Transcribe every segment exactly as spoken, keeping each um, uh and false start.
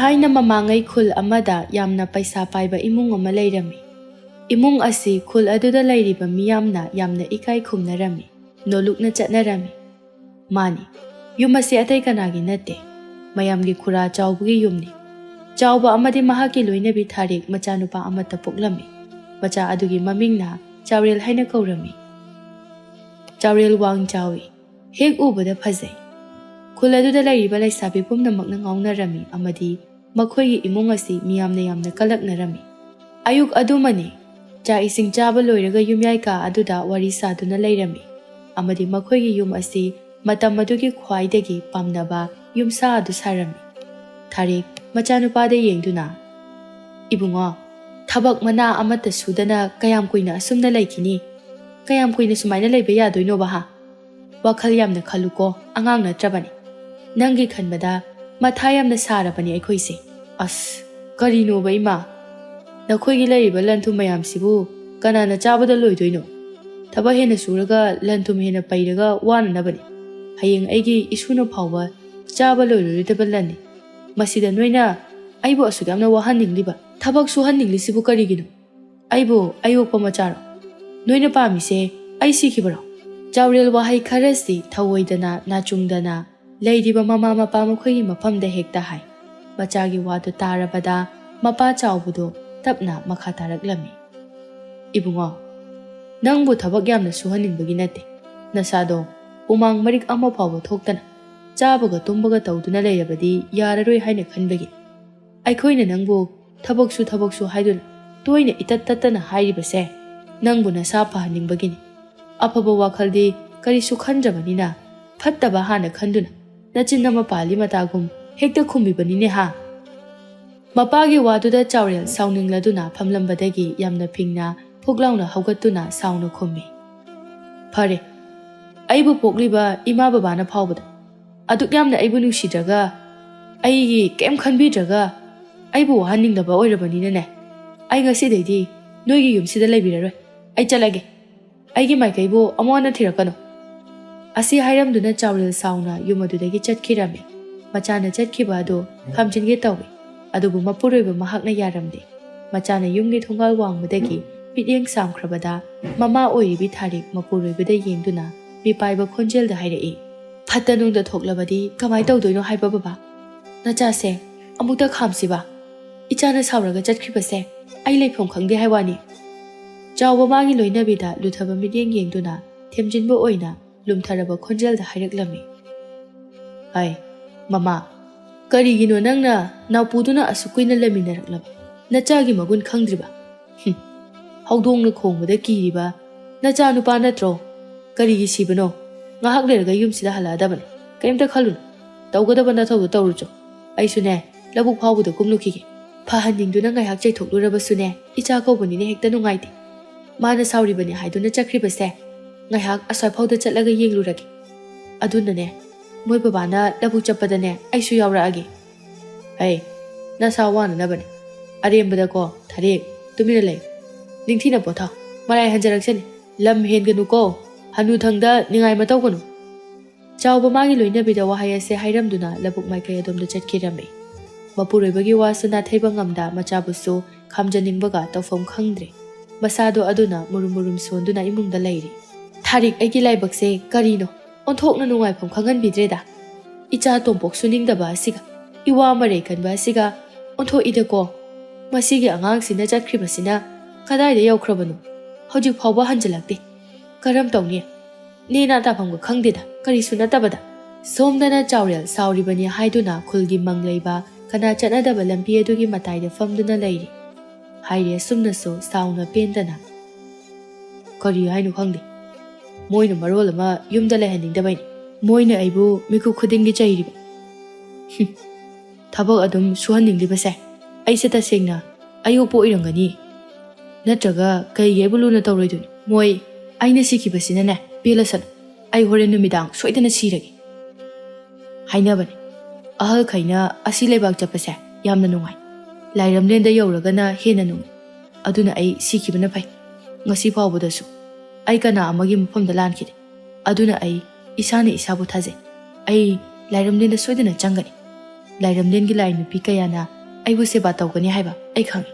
ꯊꯥꯏꯅ ꯃꯃꯥꯡꯉꯩ ꯈꯨꯜ ꯑꯃꯗ ꯌꯥꯝꯅ ꯄꯩꯁꯥ ꯄꯥꯏꯕ ꯏꯃꯨꯡ ꯑꯃ ꯂꯩꯔꯝꯃꯤ꯫ ꯏꯃꯨꯡ ꯑꯁꯤ ꯈꯨꯜ ꯑꯗꯨꯗ ꯂꯩꯔꯤꯕ ꯃꯤꯌꯥꯝꯅ ꯌꯥꯝꯅ ꯏꯀꯥꯏ ꯈꯨꯝꯅꯔꯝꯃꯤ, ꯅꯣꯂꯨꯛꯅ ꯆꯠꯅꯔꯝꯃꯤ꯫ ꯃꯥꯅꯤ, ꯌꯨꯝ ꯑꯁꯤ ꯑꯇꯩ ꯀꯅꯥꯒꯤ ꯅꯠꯇꯦ, ꯃꯌꯥꯝꯒꯤ ꯈꯨꯔꯥ ꯆꯥꯎꯕꯒꯤ ꯌꯨꯝꯅꯤ꯫ ꯆꯥꯎꯕ ꯑꯃꯗꯤ ꯃꯍꯥꯛꯀꯤ ꯂꯣꯏꯅꯕꯤ ꯊꯥꯔꯤꯛ ꯃꯆꯥꯅꯨꯄꯥ ꯑꯃꯠꯇ ꯄꯣꯛꯂꯝꯃꯤ꯫ ꯃꯆꯥ ꯑꯗꯨꯒꯤ ꯃꯃꯤꯡꯅ ꯆꯥꯎꯔꯦꯜ ꯍꯥꯏꯅ ꯀꯧꯔꯝꯃꯤ꯫ ꯆꯥꯎꯔꯦꯜ ꯋꯥꯡ ꯆꯥꯎꯏ, ꯍꯦꯛ ꯎꯕꯗ ꯐꯖꯩ꯫ ꯈꯨꯜ ꯑꯗꯨꯗ ꯂꯩꯔꯤꯕ ꯂꯩꯁꯥꯕꯤ ꯄꯨꯝꯅꯃꯛꯅ ꯉꯥꯎꯅꯔꯝꯃꯤ ꯑꯃꯗꯤ ꯃꯈꯣꯏꯒꯤ ꯏꯃꯨꯡ ꯑꯁꯤ ꯃꯤꯌꯥꯝꯅ ꯌꯥꯝꯅ ꯀꯜꯂꯛꯅꯔꯝꯃꯤ꯫ ꯑꯌꯨꯛ ꯑꯗꯨꯃꯅꯤ, ꯆꯥꯛ ꯏꯁꯤꯡ ꯆꯥꯕ ꯂꯣꯏꯔꯒ ꯌꯨꯝꯌꯥꯏ ꯀꯥ ꯑꯗꯨꯗ ꯋꯥꯔꯤ ꯁꯥꯗꯨꯅ ꯂꯩꯔꯝꯃꯤ ꯑꯃꯗꯤ ꯃꯈꯣꯏꯒꯤ ꯌꯨꯝ ꯑꯁꯤ ꯃꯇꯝ ꯑꯗꯨꯒꯤ ꯈ꯭ꯋꯥꯏꯗꯒꯤ ꯄꯥꯝꯅꯕ ꯌꯨꯝꯁꯥ ꯑꯗꯨ ꯁꯥꯔꯝꯃꯤ꯫ ꯊꯥꯔꯤꯛ ꯃꯆꯥꯅꯨꯄꯥꯗ ꯌꯦꯡꯗꯨꯅ, "ꯏꯕꯨꯡꯉꯣ, ꯊꯕꯛ ꯃꯅꯥ ꯑꯃꯠꯇ ꯁꯨꯗꯅ ꯀꯌꯥꯝ ꯀꯨꯏꯅ ꯑꯁꯨꯝꯅ ꯂꯩꯈꯤꯅꯤ? ꯀꯌꯥꯝ ꯀꯨꯏꯅ ꯁꯨꯃꯥꯏꯅ ꯂꯩꯕ ꯌꯥꯗꯣꯏꯅꯣꯕ, ꯍꯥ? ꯋꯥꯈꯜ ꯌꯥꯝꯅ ꯈꯜꯂꯨꯀꯣ, ꯑꯉꯥꯡ ꯅꯠꯇ꯭ꯔꯕꯅꯤ꯫ ꯅꯪꯒꯤ ꯈꯟꯕꯗ ꯃꯊꯥ ꯌꯥꯝꯅ ꯁꯥꯔꯕꯅꯤ ꯑꯩꯈꯣꯏꯁꯦ꯫ ꯑꯁ, ꯀꯔꯤꯅꯣꯕ ꯏꯃꯥ? ꯅꯈꯣꯏꯒꯤ ꯂꯩꯔꯤꯕ ꯂꯟ ꯊꯨꯝ ꯃꯌꯥꯝꯁꯤꯕꯨ ꯀꯅꯥꯅ ꯆꯥꯕꯗ ꯂꯣꯏꯗꯣꯏꯅꯣ? ꯊꯕꯛ ꯍꯦꯟꯅ ꯁꯨꯔꯒ ꯂꯟ ꯊꯨꯝ ꯍꯦꯟꯅ ꯄꯩꯔꯒ ꯋꯥꯅꯅꯕꯅꯤ꯫ ꯍꯌꯦꯡ ꯑꯩꯒꯤ ꯏꯁꯨꯅ ꯐꯥꯎꯕ ꯆꯥꯕ ꯂꯣꯏꯔꯔꯣꯏꯗꯕ ꯂꯟꯅꯤ꯫ ꯃꯁꯤꯗ ꯅꯣꯏꯅ ꯑꯩꯕꯨ ꯑꯁꯨꯛ ꯌꯥꯝꯅ ꯋꯥꯍꯟꯅꯤꯡꯂꯤꯕ, ꯊꯕꯛ ꯁꯨꯍꯟꯅꯤꯡꯂꯤꯁꯤꯕꯨ ꯀꯔꯤꯒꯤꯅꯣ? ꯑꯩꯕꯨ ꯑꯌꯣꯛꯄ ꯃꯆꯥꯔꯣ? ꯅꯣꯏꯅ ꯄꯥꯝꯃꯤꯁꯦ ꯑꯩ ꯁꯤꯈꯤꯕꯔꯣ?" ꯆꯥꯎꯔꯦꯜ ꯋꯥꯍꯩ ꯈꯔꯁꯤ ꯊꯧꯑꯣꯏꯗꯅ, ꯅꯥꯆꯨꯡꯗꯅ ꯂꯩꯔꯤꯕ ꯃꯃꯥ ꯃꯄꯥ ꯃꯈꯣꯏꯒꯤ ꯃꯐꯝꯗ ꯍꯦꯛꯇ ꯍꯥꯏ꯫ ꯃꯆꯥꯒꯤ ꯋꯥꯗꯨ ꯇꯥꯔꯕꯗ ꯃꯄꯥ ꯆꯥꯎꯕꯗꯨ ꯇꯞꯅ ꯃꯈꯥ ꯇꯥꯔꯛꯂꯝꯃꯤ꯫ "ꯏꯕꯨꯡꯉꯣ, ꯅꯪꯕꯨ ꯊꯕꯛ ꯌꯥꯝꯅ ꯁꯨꯍꯟꯅꯤꯡꯕꯒꯤ ꯅꯠꯇꯦ꯫ ꯅꯁꯥꯗꯣ ꯍꯨꯃꯥꯡ ꯃꯔꯤꯛ ꯑꯃ ꯐꯥꯎꯕ ꯊꯣꯛꯇꯅ ꯆꯥꯕꯒ ꯇꯨꯝꯕꯒ ꯇꯧꯗꯨꯅ ꯂꯩꯔꯕꯗꯤ ꯌꯥꯔꯔꯣꯏ ꯍꯥꯏꯅ ꯈꯟꯕꯒꯤ꯫ ꯑꯩꯈꯣꯏꯅ ꯅꯪꯕꯨ ꯊꯕꯛꯁꯨ ꯊꯕꯛꯁꯨ ꯍꯥꯏꯗꯨꯅ ꯇꯣꯏꯅ ꯏꯇꯠ ꯇꯠꯇꯅ ꯍꯥꯏꯔꯤꯕꯁꯦ ꯅꯪꯕꯨ ꯅꯁꯥ ꯐꯍꯟꯅꯤꯡꯕꯒꯤꯅꯤ꯫ ꯑꯐꯕ ꯋꯥꯈꯜꯗꯤ ꯀꯔꯤꯁꯨ ꯈꯟꯗ꯭ꯔꯕꯅꯤꯅ ꯐꯠꯇꯕ ꯍꯥꯟꯅ ꯈꯟꯗꯨꯅ ꯅꯆꯤꯟ ꯑꯃ ꯄꯥꯜꯂꯤ ꯃꯇꯥꯒꯨꯝ ꯍꯦꯛꯇ ꯈꯨꯝꯕꯤꯕꯅꯤꯅꯦ ꯍꯥ?" ꯃꯄꯥꯒꯤ ꯋꯥꯗꯨꯗ ꯆꯥꯎꯔꯦꯜ ꯁꯥꯎꯅꯤꯡꯂꯗꯨꯅ ꯐꯝꯂꯝꯕꯗꯒꯤ ꯌꯥꯝꯅ ꯐꯤꯡꯅ ꯐꯨꯛ ꯂꯥꯎꯅ ꯍꯧꯒꯠꯇꯨꯅ ꯁꯥꯎꯅ ꯈꯨꯝꯃꯤ, "ꯐꯔꯦ, ꯑꯩꯕꯨ ꯄꯣꯛꯂꯤꯕ ꯏꯃꯥ ꯕꯕꯥꯅ ꯐꯥꯎꯕꯗ ꯑꯗꯨꯛ ꯌꯥꯝꯅ ꯑꯩꯕꯨ ꯅꯨꯡꯁꯤꯗ꯭ꯔꯒ, ꯑꯩꯒꯤ ꯀꯩꯝ ꯈꯟꯕꯤꯗ꯭ꯔꯒ ꯑꯩꯕꯨ ꯋꯥꯍꯟꯅꯤꯡꯗꯕ ꯑꯣꯏꯔꯕꯅꯤꯅꯅꯦ, ꯑꯩ ꯉꯁꯤꯗꯩꯗꯤ ꯅꯣꯏꯒꯤ ꯌꯨꯝꯁꯤꯗ ꯂꯩꯕꯤꯔꯔꯣꯏ꯫ ꯑꯩ ꯆꯠꯂꯒꯦ꯫ ꯑꯩꯒꯤ ꯃꯥꯏꯀꯩꯕꯨ ꯑꯃꯨꯛ ꯍꯟꯅ ꯊꯤꯔꯛꯀꯅꯨ꯫" ꯑꯁꯤ ꯍꯥꯏꯔꯝꯗꯨꯅ ꯆꯥꯎꯔꯦꯜ ꯁꯥꯎꯅ ꯌꯨꯝ ꯑꯗꯨꯗꯒꯤ ꯆꯠꯈꯤꯔꯝꯃꯤ꯫ ꯃꯆꯥꯅ ꯆꯠꯈꯤꯕ ꯑꯗꯨ ꯈꯥꯝꯖꯤꯟꯒꯦ ꯇꯧꯏ꯫ ꯑꯗꯨꯕꯨ ꯃꯄꯨꯔꯣꯏꯕ ꯃꯍꯥꯛꯅ ꯌꯥꯔꯝꯗꯦ꯫ ꯃꯆꯥꯅ ꯌꯨꯝꯒꯤ ꯊꯣꯡꯒꯥꯜ ꯋꯥꯡꯃꯗꯒꯤ ꯃꯤꯠꯌꯦꯡ ꯁꯥꯝꯈ꯭ꯔꯕꯗ, ꯃꯃꯥ ꯑꯣꯏꯔꯤꯕꯤ ꯊꯥꯔꯤꯛ ꯃꯄꯨꯔꯣꯏꯕꯗ ꯌꯦꯡꯗꯨꯅ ꯃꯤꯄꯥꯏꯕ ꯈꯣꯟꯖꯦꯜꯗ ꯍꯥꯏꯔꯛꯏ, "ꯐꯠꯇ ꯅꯨꯡꯗ ꯊꯣꯛꯂꯕꯗꯤ ꯀꯃꯥꯏ ꯇꯧꯗꯣꯏꯅꯣ ꯍꯥꯏꯕ, ꯕꯕꯥ? ꯅꯆꯥꯁꯦ ꯑꯃꯨꯛꯇ ꯈꯥꯝꯁꯤꯕ꯫ ꯏꯆꯥꯅ ꯁꯥꯎꯔꯒ ꯆꯠꯈ꯭ꯔꯤꯕꯁꯦ ꯑꯩ ꯂꯩꯐꯝ ꯈꯪꯗꯦ ꯍꯥꯏ ꯋꯥꯅꯤ꯫" ꯆꯥꯎꯕ ꯃꯥꯒꯤ ꯂꯣꯏꯅꯕꯤꯗ ꯂꯨꯊꯕ ꯃꯤꯠꯌꯦꯡ ꯌꯦꯡꯗꯨꯅ ꯊꯦꯝꯖꯤꯟꯕ ꯑꯣꯏꯅ ꯂꯨꯝꯊꯔꯕ ꯈꯣꯟꯖꯦꯜꯗ ꯍꯥꯏꯔꯛꯂꯝꯃꯤ, "ꯍꯥꯏ, ꯃꯃꯥ, ꯀꯔꯤꯒꯤꯅꯣ ꯅꯪꯅ ꯅꯥꯎꯄꯨꯗꯨꯅ ꯑꯁꯨꯛ ꯀꯨꯏꯅ ꯂꯩꯃꯤꯟꯅꯔꯛꯂꯕ ꯅꯆꯥꯒꯤ ꯃꯒꯨꯟ ꯈꯪꯗ꯭ꯔꯤꯕ? ꯍꯨꯝ, ꯍꯧꯗꯣꯡꯅ ꯈꯣꯡꯕꯗ ꯀꯤꯔꯤꯕ ꯅꯆꯥ ꯅꯨꯄꯥ ꯅꯠꯇ꯭ꯔꯣ? ꯀꯔꯤꯒꯤ ꯁꯤꯕꯅꯣ? ꯉꯥꯏꯍꯥꯛ ꯂꯩꯔꯒ ꯌꯨꯝꯁꯤꯗ ꯍꯜꯂꯛꯑꯗꯕꯅꯤ꯫ ꯀꯔꯤꯝꯇ ꯈꯜꯂꯨꯅꯨ꯫ ꯇꯧꯒꯗꯕ ꯅꯊꯧꯗꯣ ꯇꯧꯔꯨꯆꯣ꯫ ꯑꯩꯁꯨꯅꯦ, ꯂꯧꯕꯨꯛ ꯐꯥꯎꯕꯗ ꯀꯨꯝꯂꯨꯈꯤꯒꯦ꯫ ꯐꯍꯟꯅꯤꯡꯗꯨꯅ ꯉꯥꯏꯍꯥꯛ ꯆꯩꯊꯣꯛꯂꯨꯔꯕꯁꯨꯅꯦ, ꯏꯆꯥ ꯀꯧꯕꯅꯤꯅ ꯍꯦꯛꯇ ꯅꯨꯡꯉꯥꯏꯇꯦ꯫ ꯃꯥꯅ ꯁꯥꯎꯔꯤꯕꯅꯤ ꯍꯥꯏꯗꯨꯅ ꯆꯠꯈ꯭ꯔꯤꯕꯁꯦ, ꯉꯥꯏꯍꯥꯛ ꯑꯁ꯭ꯋꯥꯏꯐꯥꯎꯗ ꯆꯠꯂꯒ ꯌꯦꯡꯂꯨꯔꯒꯦ꯫ ꯑꯗꯨꯅꯅꯦ, ꯃꯣꯏ ꯕꯕꯥꯅ ꯂꯧꯕꯨꯛ ꯆꯠꯄꯗꯅꯦ, ꯑꯩꯁꯨ ꯌꯥꯎꯔꯛꯑꯒꯦ꯫" "ꯑꯩ, ꯅꯁꯥ ꯋꯥꯅꯅꯕꯅꯤ꯫ ꯑꯔꯦꯝꯕꯗꯀꯣ, ꯊꯥꯔꯦꯛ, ꯇꯨꯃꯤꯟꯅ ꯂꯩ꯫ ꯅꯤꯡꯊꯤꯅ ꯄꯣꯊꯥꯎ꯫ ꯃꯔꯥꯏ ꯍꯟꯖꯔꯛꯁꯅꯤ꯫ ꯂꯝ ꯍꯦꯟꯒꯅꯨꯀꯣ꯫ ꯍꯅꯨꯊꯪꯗ ꯅꯤꯡꯉꯥꯏ ꯃꯇꯧꯒꯅꯨ꯫" ꯆꯥꯎꯕ ꯃꯥꯒꯤ ꯂꯣꯏꯅꯕꯤꯗ ꯋꯥꯍꯩ ꯑꯁꯦ ꯍꯥꯏꯔꯝꯗꯨꯅ ꯂꯧꯕꯨꯛ ꯃꯥꯏꯀꯩ ꯑꯗꯣꯝꯗ ꯆꯠꯈꯤꯔꯝꯃꯤ꯫ ꯃꯄꯨꯔꯣꯏꯕꯒꯤ ꯋꯥꯁꯨ ꯅꯥꯊꯩꯕ ꯉꯝꯗ ꯃꯆꯥꯕꯨꯁꯨ ꯈꯥꯝꯖꯅꯤꯡꯕꯒ ꯇꯧꯐꯝ ꯈꯪꯗ꯭ꯔꯦ꯫ ꯃꯁꯥꯗꯣ ꯑꯗꯨꯅ ꯃꯨꯔꯨꯝ ꯃꯨꯔꯨꯝ ꯁꯣꯟꯗꯨꯅ ꯏꯃꯨꯡꯗ ꯂꯩꯔꯤ꯫ "ꯊꯥꯔꯤꯛ, ꯑꯩꯒꯤ ꯂꯥꯏꯕꯛꯁꯦ ꯀꯔꯤꯅꯣ? ꯑꯣꯟꯊꯣꯛꯅ ꯅꯨꯡꯉꯥꯏꯐꯝ ꯈꯪꯍꯟꯕꯤꯗ꯭ꯔꯦꯗ꯫ ꯏꯆꯥ ꯇꯣꯝꯄꯣꯛ ꯁꯨꯅꯤꯡꯗꯕ ꯑꯁꯤꯒ, ꯏꯋꯥ ꯃꯔꯩ ꯀꯟꯕ ꯑꯁꯤꯒ ꯑꯣꯟꯊꯣꯛꯏꯗꯀꯣ꯫ ꯃꯁꯤꯒꯤ ꯑꯉꯥꯡꯁꯤꯅ ꯆꯠꯈ꯭ꯔꯤꯕꯁꯤꯅ ꯀꯗꯥꯏꯗ ꯌꯧꯈ꯭ꯔꯕꯅꯣ? ꯍꯧꯖꯤꯛ ꯐꯥꯎꯕ ꯍꯟꯖꯤꯜꯂꯛꯇꯦ꯫ ꯀꯔꯝ ꯇꯧꯅꯤ? ꯅꯦꯅꯥ ꯇꯥꯐꯝꯒ ꯈꯪꯗꯦꯗ, ꯀꯔꯤꯁꯨ ꯅꯠꯇꯕꯗ꯫" ꯁꯣꯝꯗꯅ ꯆꯥꯎꯔꯦꯜ ꯁꯥꯎꯔꯤꯕꯅꯤ ꯍꯥꯏꯗꯨꯅ ꯈꯨꯜꯒꯤ ꯃꯪ ꯂꯩꯕ ꯀꯅꯥ ꯆꯠꯅꯗꯕ ꯂꯝꯕꯤ ꯑꯗꯨꯒꯤ ꯃꯇꯥꯏꯗ ꯐꯝꯗꯨꯅ ꯂꯩꯔꯤ꯫ ꯍꯥꯏꯔꯤ ꯑꯁꯨꯝꯅꯁꯨ ꯁꯥꯎꯅ ꯄꯦꯟꯗꯅ꯫ "ꯀꯔꯤ ꯍꯥꯏꯅꯣ ꯈꯪꯗꯦ꯫ ꯃꯣꯏꯅ ꯃꯔꯣꯜ ꯑꯃ ꯌꯨꯝꯗ ꯂꯩꯍꯟꯅꯤꯡꯗꯕꯩꯅꯤ꯫ ꯃꯣꯏꯅ ꯑꯩꯕꯨ ꯃꯤꯀꯨꯞ ꯈꯨꯗꯤꯡꯒꯤ ꯆꯩꯔꯤꯕ꯫ ꯍꯨꯝ, ꯊꯕꯛ ꯑꯗꯨꯝ ꯁꯨꯍꯟꯅꯤꯡꯂꯤꯕꯁꯦ ꯑꯩꯁꯦ ꯇꯁꯦꯡꯅ ꯑꯌꯣꯛꯄ ꯑꯣꯏꯔꯝꯒꯅꯤ꯫ ꯅꯠꯇ꯭ꯔꯒ ꯀꯩꯒꯤ ꯑꯩꯕꯨ ꯂꯨꯅ ꯇꯧꯔꯣꯏꯗꯣꯏꯅꯣ? ꯃꯣꯏ ꯑꯩꯅ ꯁꯤꯈꯤꯕꯁꯤꯅꯅꯦ ꯄꯦꯜꯂꯁꯅꯨ꯫ ꯑꯩ ꯍꯣꯔꯦꯟ ꯅꯨꯃꯤꯗꯥꯡ ꯁꯣꯏꯗꯅ ꯁꯤꯔꯒꯦ" ꯍꯥꯏꯅꯕꯅꯦ꯫ ꯑꯍꯜꯈꯩꯅ ꯑꯁꯤ ꯂꯩꯕꯥꯛ ꯆꯠꯄꯁꯦ ꯌꯥꯝꯅ ꯅꯨꯡꯉꯥꯏ꯫ ꯂꯥꯏꯔꯝꯂꯦꯟꯗ ꯌꯧꯔꯒꯅ ꯍꯦꯟꯅ ꯅꯨꯡꯉꯥꯏ꯫ ꯑꯗꯨꯅ ꯑꯩ ꯁꯤꯈꯤꯕꯅ ꯐꯩ꯫ ꯉꯁꯤ ꯐꯥꯎꯕꯗꯁꯨ ꯑꯩ ꯀꯅꯥ ꯑꯃꯒꯤ ꯃꯐꯝꯗ ꯂꯥꯟꯈꯤꯗꯦ꯫ ꯑꯗꯨꯅ ꯑꯩ ꯏꯁꯥꯅ ꯏꯁꯥꯕꯨ ꯊꯥꯖꯩ꯫ ꯑꯩ ꯂꯥꯏꯔꯝꯂꯦꯟꯗ ꯁꯣꯏꯗꯅ ꯆꯪꯒꯅꯤ꯫ ꯂꯥꯏꯔꯝꯂꯦꯟꯒꯤ ꯂꯥꯏ ꯅꯨꯄꯤ ꯀꯌꯥꯅ ꯑꯩꯕꯨ ꯁꯦꯕꯥ ꯇꯧꯒꯅꯤ ꯍꯥꯏꯕ ꯑꯩ ꯈꯪꯏ꯫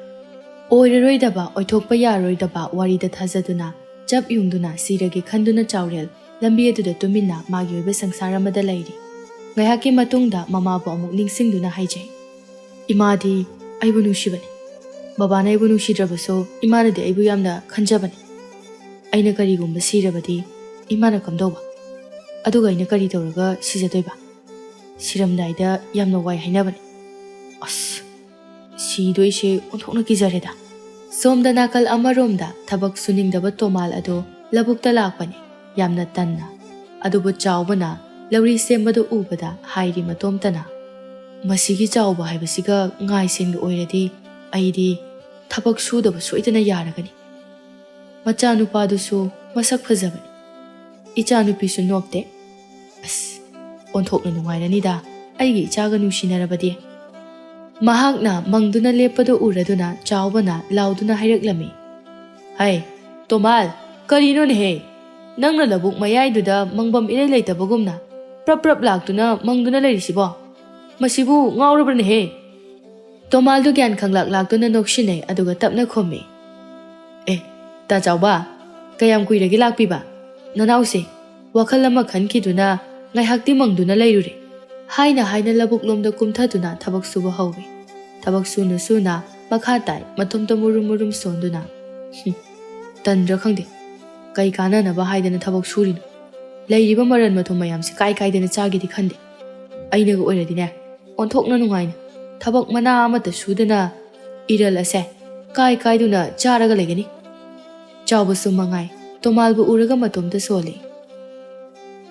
ꯑꯣꯏꯔꯔꯣꯏꯗꯕ, ꯑꯣꯏꯊꯣꯛꯄ ꯌꯥꯔꯣꯏꯗꯕ ꯋꯥꯔꯤꯗ ꯊꯥꯖꯗꯨꯅ, ꯆꯞ ꯌꯨꯡꯗꯨꯅ ꯁꯤꯔꯒꯦ ꯈꯟꯗꯨꯅ ꯆꯥꯎꯔꯦꯜ ꯂꯝꯕꯤ ꯑꯗꯨꯗ ꯇꯨꯃꯤꯟꯅ ꯃꯥꯒꯤ ꯑꯣꯏꯕ ꯁꯪꯁꯥꯔ ꯑꯃꯗ ꯂꯩꯔꯤ꯫ ꯉꯥꯏꯍꯥꯛꯀꯤ ꯃꯇꯨꯡꯗ ꯃꯃꯥꯕꯨ ꯑꯃꯨꯛ ꯅꯤꯡꯁꯤꯡꯗꯨꯅ ꯍꯥꯏꯖꯩ, "ꯏꯃꯥꯗꯤ ꯑꯩꯕꯨ ꯅꯨꯡꯁꯤꯕꯅꯤ꯫ ꯕꯕꯥꯅ ꯑꯩꯕꯨ ꯅꯨꯡꯁꯤꯗ꯭ꯔꯕꯁꯨ ꯏꯃꯥꯅꯗꯤ ꯑꯩꯕꯨ ꯌꯥꯝꯅ ꯈꯟꯖꯕꯅꯤ꯫ ꯑꯩꯅ ꯀꯔꯤꯒꯨꯝꯕ ꯁꯤꯔꯕꯗꯤ ꯏꯃꯥꯅ ꯀꯝꯗꯧꯕ? ꯑꯗꯨꯒ ꯑꯩꯅ ꯀꯔꯤ ꯇꯧꯔꯒ ꯁꯤꯖꯗꯣꯏꯕ? ꯁꯤꯔꯝꯗꯥꯏꯗ ꯌꯥꯝꯅ ꯋꯥꯏ ꯍꯥꯏꯅꯕꯅꯤ꯫ ꯑꯁ, ꯁꯤꯗꯣꯏꯁꯦ ꯑꯣꯟꯊꯣꯛꯅ ꯀꯤꯖꯔꯦꯗ"꯫ ꯁꯣꯝꯗ ꯅꯥꯀꯜ ꯑꯃꯔꯣꯝꯗ ꯊꯕꯛ ꯁꯨꯅꯤꯡꯗꯕ ꯇꯣꯃꯥꯜ ꯑꯗꯨ ꯂꯧꯕꯨꯛꯇ ꯂꯥꯛꯄꯅꯤ, ꯌꯥꯝꯅ ꯇꯟꯅ꯫ ꯑꯗꯨꯕꯨ ꯆꯥꯎꯕꯅ ꯂꯧꯔꯤ ꯁꯦꯝꯕꯗꯨ ꯎꯕꯗ ꯍꯥꯏꯔꯤ ꯃꯇꯣꯝꯇꯅ, "ꯃꯁꯤꯒꯤ ꯆꯥꯎꯕ ꯍꯥꯏꯕꯁꯤꯒ ꯉꯥꯏꯁꯦꯟꯒ ꯑꯣꯏꯔꯗꯤ ꯑꯩꯗꯤ ꯊꯕꯛ ꯁꯨꯗꯕ ꯁꯣꯏꯗꯅ ꯌꯥꯔꯒꯅꯤ"꯫ ꯃꯆꯥꯅꯨꯄꯥꯗꯨꯁꯨ ꯃꯁꯛ ꯐꯖꯕꯅꯤ꯫ ꯏꯆꯥꯅꯨꯄꯤꯁꯨ ꯅꯣꯞꯇꯦ꯫ ꯑꯁ, ꯑꯣꯟꯊꯣꯛꯅ ꯅꯨꯡꯉꯥꯏꯔꯅꯤꯗ ꯑꯩꯒꯤ ꯏꯆꯥꯒ ꯅꯨꯡꯁꯤꯅꯔꯕꯗꯤ꯫ ꯃꯍꯥꯛꯅ ꯃꯪꯗꯨꯅ ꯂꯦꯞꯄꯗꯨ ꯎꯔꯗꯨꯅ ꯆꯥꯎꯕꯅ ꯂꯥꯎꯗꯨꯅ ꯍꯥꯏꯔꯛꯂꯝꯃꯤ, "ꯍꯩ, ꯇꯣꯃꯥꯜ, ꯀꯔꯤꯅꯣꯅꯦꯍꯦ? ꯅꯪꯅ ꯂꯧꯕꯨꯛ ꯃꯌꯥꯏꯗꯨꯗ ꯃꯪꯐꯝ ꯏꯔꯩ ꯂꯩꯇꯕꯒꯨꯝꯅ ꯄ꯭ꯔꯞ ꯄ꯭ꯔꯞ ꯂꯥꯛꯇꯨꯅ ꯃꯪꯗꯨꯅ ꯂꯩꯔꯤꯁꯤꯕꯣ? ꯃꯁꯤꯕꯨ ꯉꯥꯎꯔꯕ꯭ꯔꯅꯦꯍꯦ?" ꯇꯣꯃꯥꯜꯗꯨ ꯒ꯭ꯌꯥꯟ ꯈꯪꯂꯥꯛ ꯂꯥꯛꯇꯨꯅ ꯅꯣꯛꯁꯤꯟꯅꯩ, ꯑꯗꯨꯒ ꯇꯞꯅ ꯈꯨꯝꯃꯤ, "ꯑꯦ, ꯇꯥ ꯆꯥꯎꯕ, ꯀꯌꯥꯝ ꯀꯨꯏꯔꯒꯦ ꯂꯥꯛꯄꯤꯕ? ꯅꯅꯥꯎꯁꯦ ꯋꯥꯈꯜ ꯑꯃ ꯈꯟꯈꯤꯗꯨꯅ ꯉꯥꯏꯍꯥꯛꯇꯤ ꯃꯪꯗꯨꯅ ꯂꯩꯔꯨꯔꯦ"꯫ ꯍꯥꯏꯅ ꯍꯥꯏꯅ ꯂꯧꯕꯨꯛꯂꯣꯝꯗ ꯀꯨꯝꯊꯗꯨꯅ ꯊꯕꯛ ꯁꯨꯕ ꯍꯧꯏ꯫ ꯊꯕꯛ ꯁꯨꯅ ꯁꯨꯅ ꯃꯈꯥ ꯇꯥꯏ, ꯃꯇꯣꯝꯇ ꯃꯨꯔꯨꯝ ꯃꯨꯔꯨꯝ ꯁꯣꯟꯗꯨꯅ꯫ "ꯍꯨꯝ, ꯇꯟꯗ꯭ꯔꯥ ꯈꯪꯗꯦ, ꯀꯩ ꯀꯥꯟꯅꯅꯕ ꯍꯥꯏꯗꯅ ꯊꯕꯛ ꯁꯨꯔꯤꯅꯣ? ꯂꯩꯔꯤꯕ ꯃꯔꯟ ꯃꯊꯨꯝ ꯃꯌꯥꯝꯁꯦ ꯀꯥꯏ ꯀꯥꯏꯗꯅ ꯆꯥꯒꯦꯗꯤ ꯈꯟꯗꯦ꯫ ꯑꯩꯅꯒ ꯑꯣꯏꯔꯗꯤꯅꯦ, ꯑꯣꯟꯊꯣꯛꯅ ꯅꯨꯡꯉꯥꯏꯅ ꯊꯕꯛ ꯃꯅꯥ ꯑꯃꯠꯇ ꯁꯨꯗꯅ ꯏꯔꯜ ꯑꯁꯦ ꯀꯥꯏ ꯀꯥꯏꯗꯨꯅ ꯆꯥꯔꯒ ꯂꯩꯒꯅꯤ"꯫ ꯆꯥꯎꯕꯁꯨ ꯃꯉꯥꯏ, ꯇꯣꯃꯥꯜꯕꯨ ꯎꯔꯒ ꯃꯇꯣꯝꯇ ꯁꯣꯜꯂꯤ꯫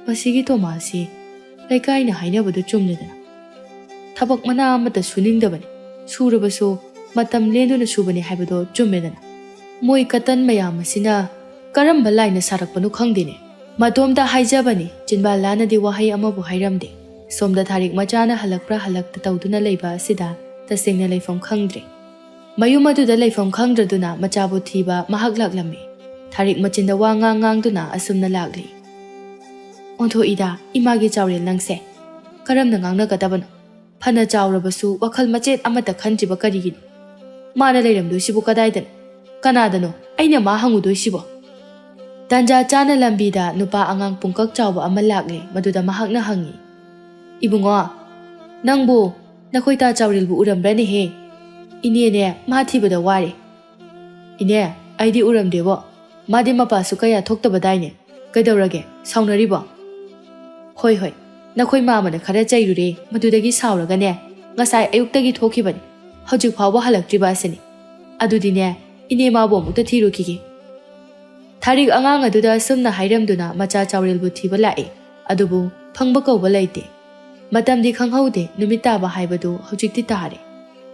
ꯃꯁꯤꯒꯤ ꯇꯣꯃꯥꯜꯁꯤ ꯂꯩꯀꯥꯏꯅ ꯍꯥꯏꯅꯕꯗꯨ ꯆꯨꯝꯂꯦꯗꯅ꯫ ꯊꯕꯛ ꯃꯅꯥ ꯑꯃꯠꯇ ꯁꯨꯅꯤꯡꯗꯕꯅꯤ, ꯁꯨꯔꯕꯁꯨ ꯃꯇꯝ ꯂꯦꯟꯗꯨꯅ ꯁꯨꯕꯅꯤ ꯍꯥꯏꯕꯗꯣ ꯆꯨꯝꯃꯦꯗꯅ꯫ ꯃꯣꯏ ꯀꯇꯟ ꯃꯌꯥꯝ ꯑꯁꯤꯅ ꯀꯔꯝꯕ ꯂꯥꯏꯅ ꯁꯥꯔꯛꯄꯅꯣ ꯈꯪꯗꯦꯅꯦ꯫ ꯃꯇꯣꯝꯇ ꯍꯥꯏꯖꯕꯅꯤ, ꯆꯤꯟꯕꯥꯜ ꯂꯥꯅꯗꯤ ꯋꯥꯍꯩ ꯑꯃꯕꯨ ꯍꯥꯏꯔꯝꯗꯦ꯫ ꯁꯣꯝꯗ ꯊꯥꯔꯤꯛ ꯃꯆꯥꯅ ꯍꯜꯂꯛꯄ꯭ꯔꯥ ꯍꯜꯂꯛꯇ ꯇꯧꯗꯨꯅ ꯂꯩꯕ ꯑꯁꯤꯗ ꯇꯁꯦꯡꯅ ꯂꯩꯐꯝ ꯈꯪꯗ꯭ꯔꯦ꯫ ꯃꯌꯨꯝ ꯑꯗꯨꯗ ꯂꯩꯐꯝ ꯈꯪꯗ꯭ꯔꯗꯨꯅ ꯃꯆꯥꯕꯨ ꯊꯤꯕ ꯃꯍꯥꯛ ꯂꯥꯛꯂꯝꯃꯤ꯫ ꯊꯥꯔꯤꯛ ꯃꯆꯤꯟꯗ ꯋꯥ ꯉꯥꯡ ꯉꯥꯡꯗꯨꯅ ꯑꯁꯨꯝꯅ ꯂꯥꯛꯂꯤ꯫ "ꯑꯣꯟꯊꯣꯛꯏꯗ, ꯏꯃꯥꯒꯤ ꯆꯥꯎꯔꯦꯜ ꯅꯪꯁꯦ꯫ ꯀꯔꯝꯅ ꯉꯥꯡꯅꯒꯗꯕꯅꯣ? ꯐꯅ ꯆꯥꯎꯔꯕꯁꯨ ꯋꯥꯈꯜ ꯃꯆꯦꯠ ꯑꯃꯠꯇ ꯈꯟꯗ꯭ꯔꯤꯕ ꯀꯔꯤꯒꯤꯅꯣ? ꯃꯥꯅ ꯂꯩꯔꯝꯗꯣꯏꯁꯤꯕꯨ ꯀꯗꯥꯏꯗꯅꯣ? ꯀꯅꯥꯗꯅꯣ ꯑꯩꯅ ꯃꯥ ꯍꯪꯉꯨꯗꯣꯏꯁꯤꯕꯣ? ꯇꯥꯟꯖꯥ ꯆꯥꯅ ꯂꯝꯕꯤꯗ ꯅꯨꯄꯥ ꯑꯉꯥꯡ ꯄꯨꯡꯀꯛ ꯆꯥꯎꯕ ꯑꯃ ꯂꯥꯛꯂꯦ꯫ ꯃꯗꯨꯗ ꯃꯍꯥꯛꯅ ꯍꯪꯉꯤ, "ꯏꯕꯨꯡꯉꯣ, ꯅꯪꯕꯨ ꯅꯈꯣꯏ ꯇꯥ ꯆꯥꯎꯔꯦꯜꯕꯨ ꯎꯔꯝꯕ꯭ꯔꯅꯦꯍꯦ? ꯏꯅꯦꯅꯦ ꯃꯥ ꯊꯤꯕꯗ ꯋꯥꯔꯦ꯫ ꯏꯅꯦ, ꯑꯩꯗꯤ ꯎꯔꯝꯗꯦꯕꯣ꯫ ꯃꯥꯗꯤ ꯃꯄꯥꯁꯨ ꯀꯌꯥ ꯊꯣꯛꯇꯕꯗꯥꯏꯅꯦ꯫ ꯀꯩꯗꯧꯔꯒꯦ? ꯁꯥꯎꯅꯔꯤꯕꯣ?" "ꯍꯣꯏ, ꯍꯣꯏ, ꯅꯈꯣꯏ ꯃꯥꯃꯅ ꯈꯔ ꯆꯩꯔꯨꯔꯦ, ꯃꯗꯨꯗꯒꯤ ꯁꯥꯎꯔꯒꯅꯦ, ꯉꯁꯥꯏ ꯑꯌꯨꯛꯇꯒꯤ ꯊꯣꯛꯈꯤꯕꯅꯤ꯫ ꯍꯧꯖꯤꯛ ꯐꯥꯎꯕ ꯍꯜꯂꯛꯇ꯭ꯔꯤꯕ ꯑꯁꯤꯅꯤ꯫ ꯑꯗꯨꯗꯤꯅꯦ, ꯏꯅꯦ ꯃꯥꯕꯨ ꯑꯃꯨꯛꯇ ꯊꯤꯔꯨꯈꯤꯒꯦ꯫" ꯊꯥꯔꯤꯛ ꯑꯉꯥꯡ ꯑꯗꯨꯗ ꯑꯁꯨꯝꯅ ꯍꯥꯏꯔꯝꯗꯨꯅ ꯃꯆꯥ ꯆꯥꯎꯔꯦꯜꯕꯨ ꯊꯤꯕ ꯂꯥꯛꯏ꯫ ꯑꯗꯨꯕꯨ ꯐꯪꯕ ꯀꯧꯕ ꯂꯩꯇꯦ꯫ ꯃꯇꯝꯗꯤ ꯈꯪꯍꯧꯗꯦ, ꯅꯨꯃꯤꯠ ꯇꯥꯕ ꯍꯥꯏꯕꯗꯨ ꯍꯧꯖꯤꯛꯇꯤ ꯇꯥꯔꯦ꯫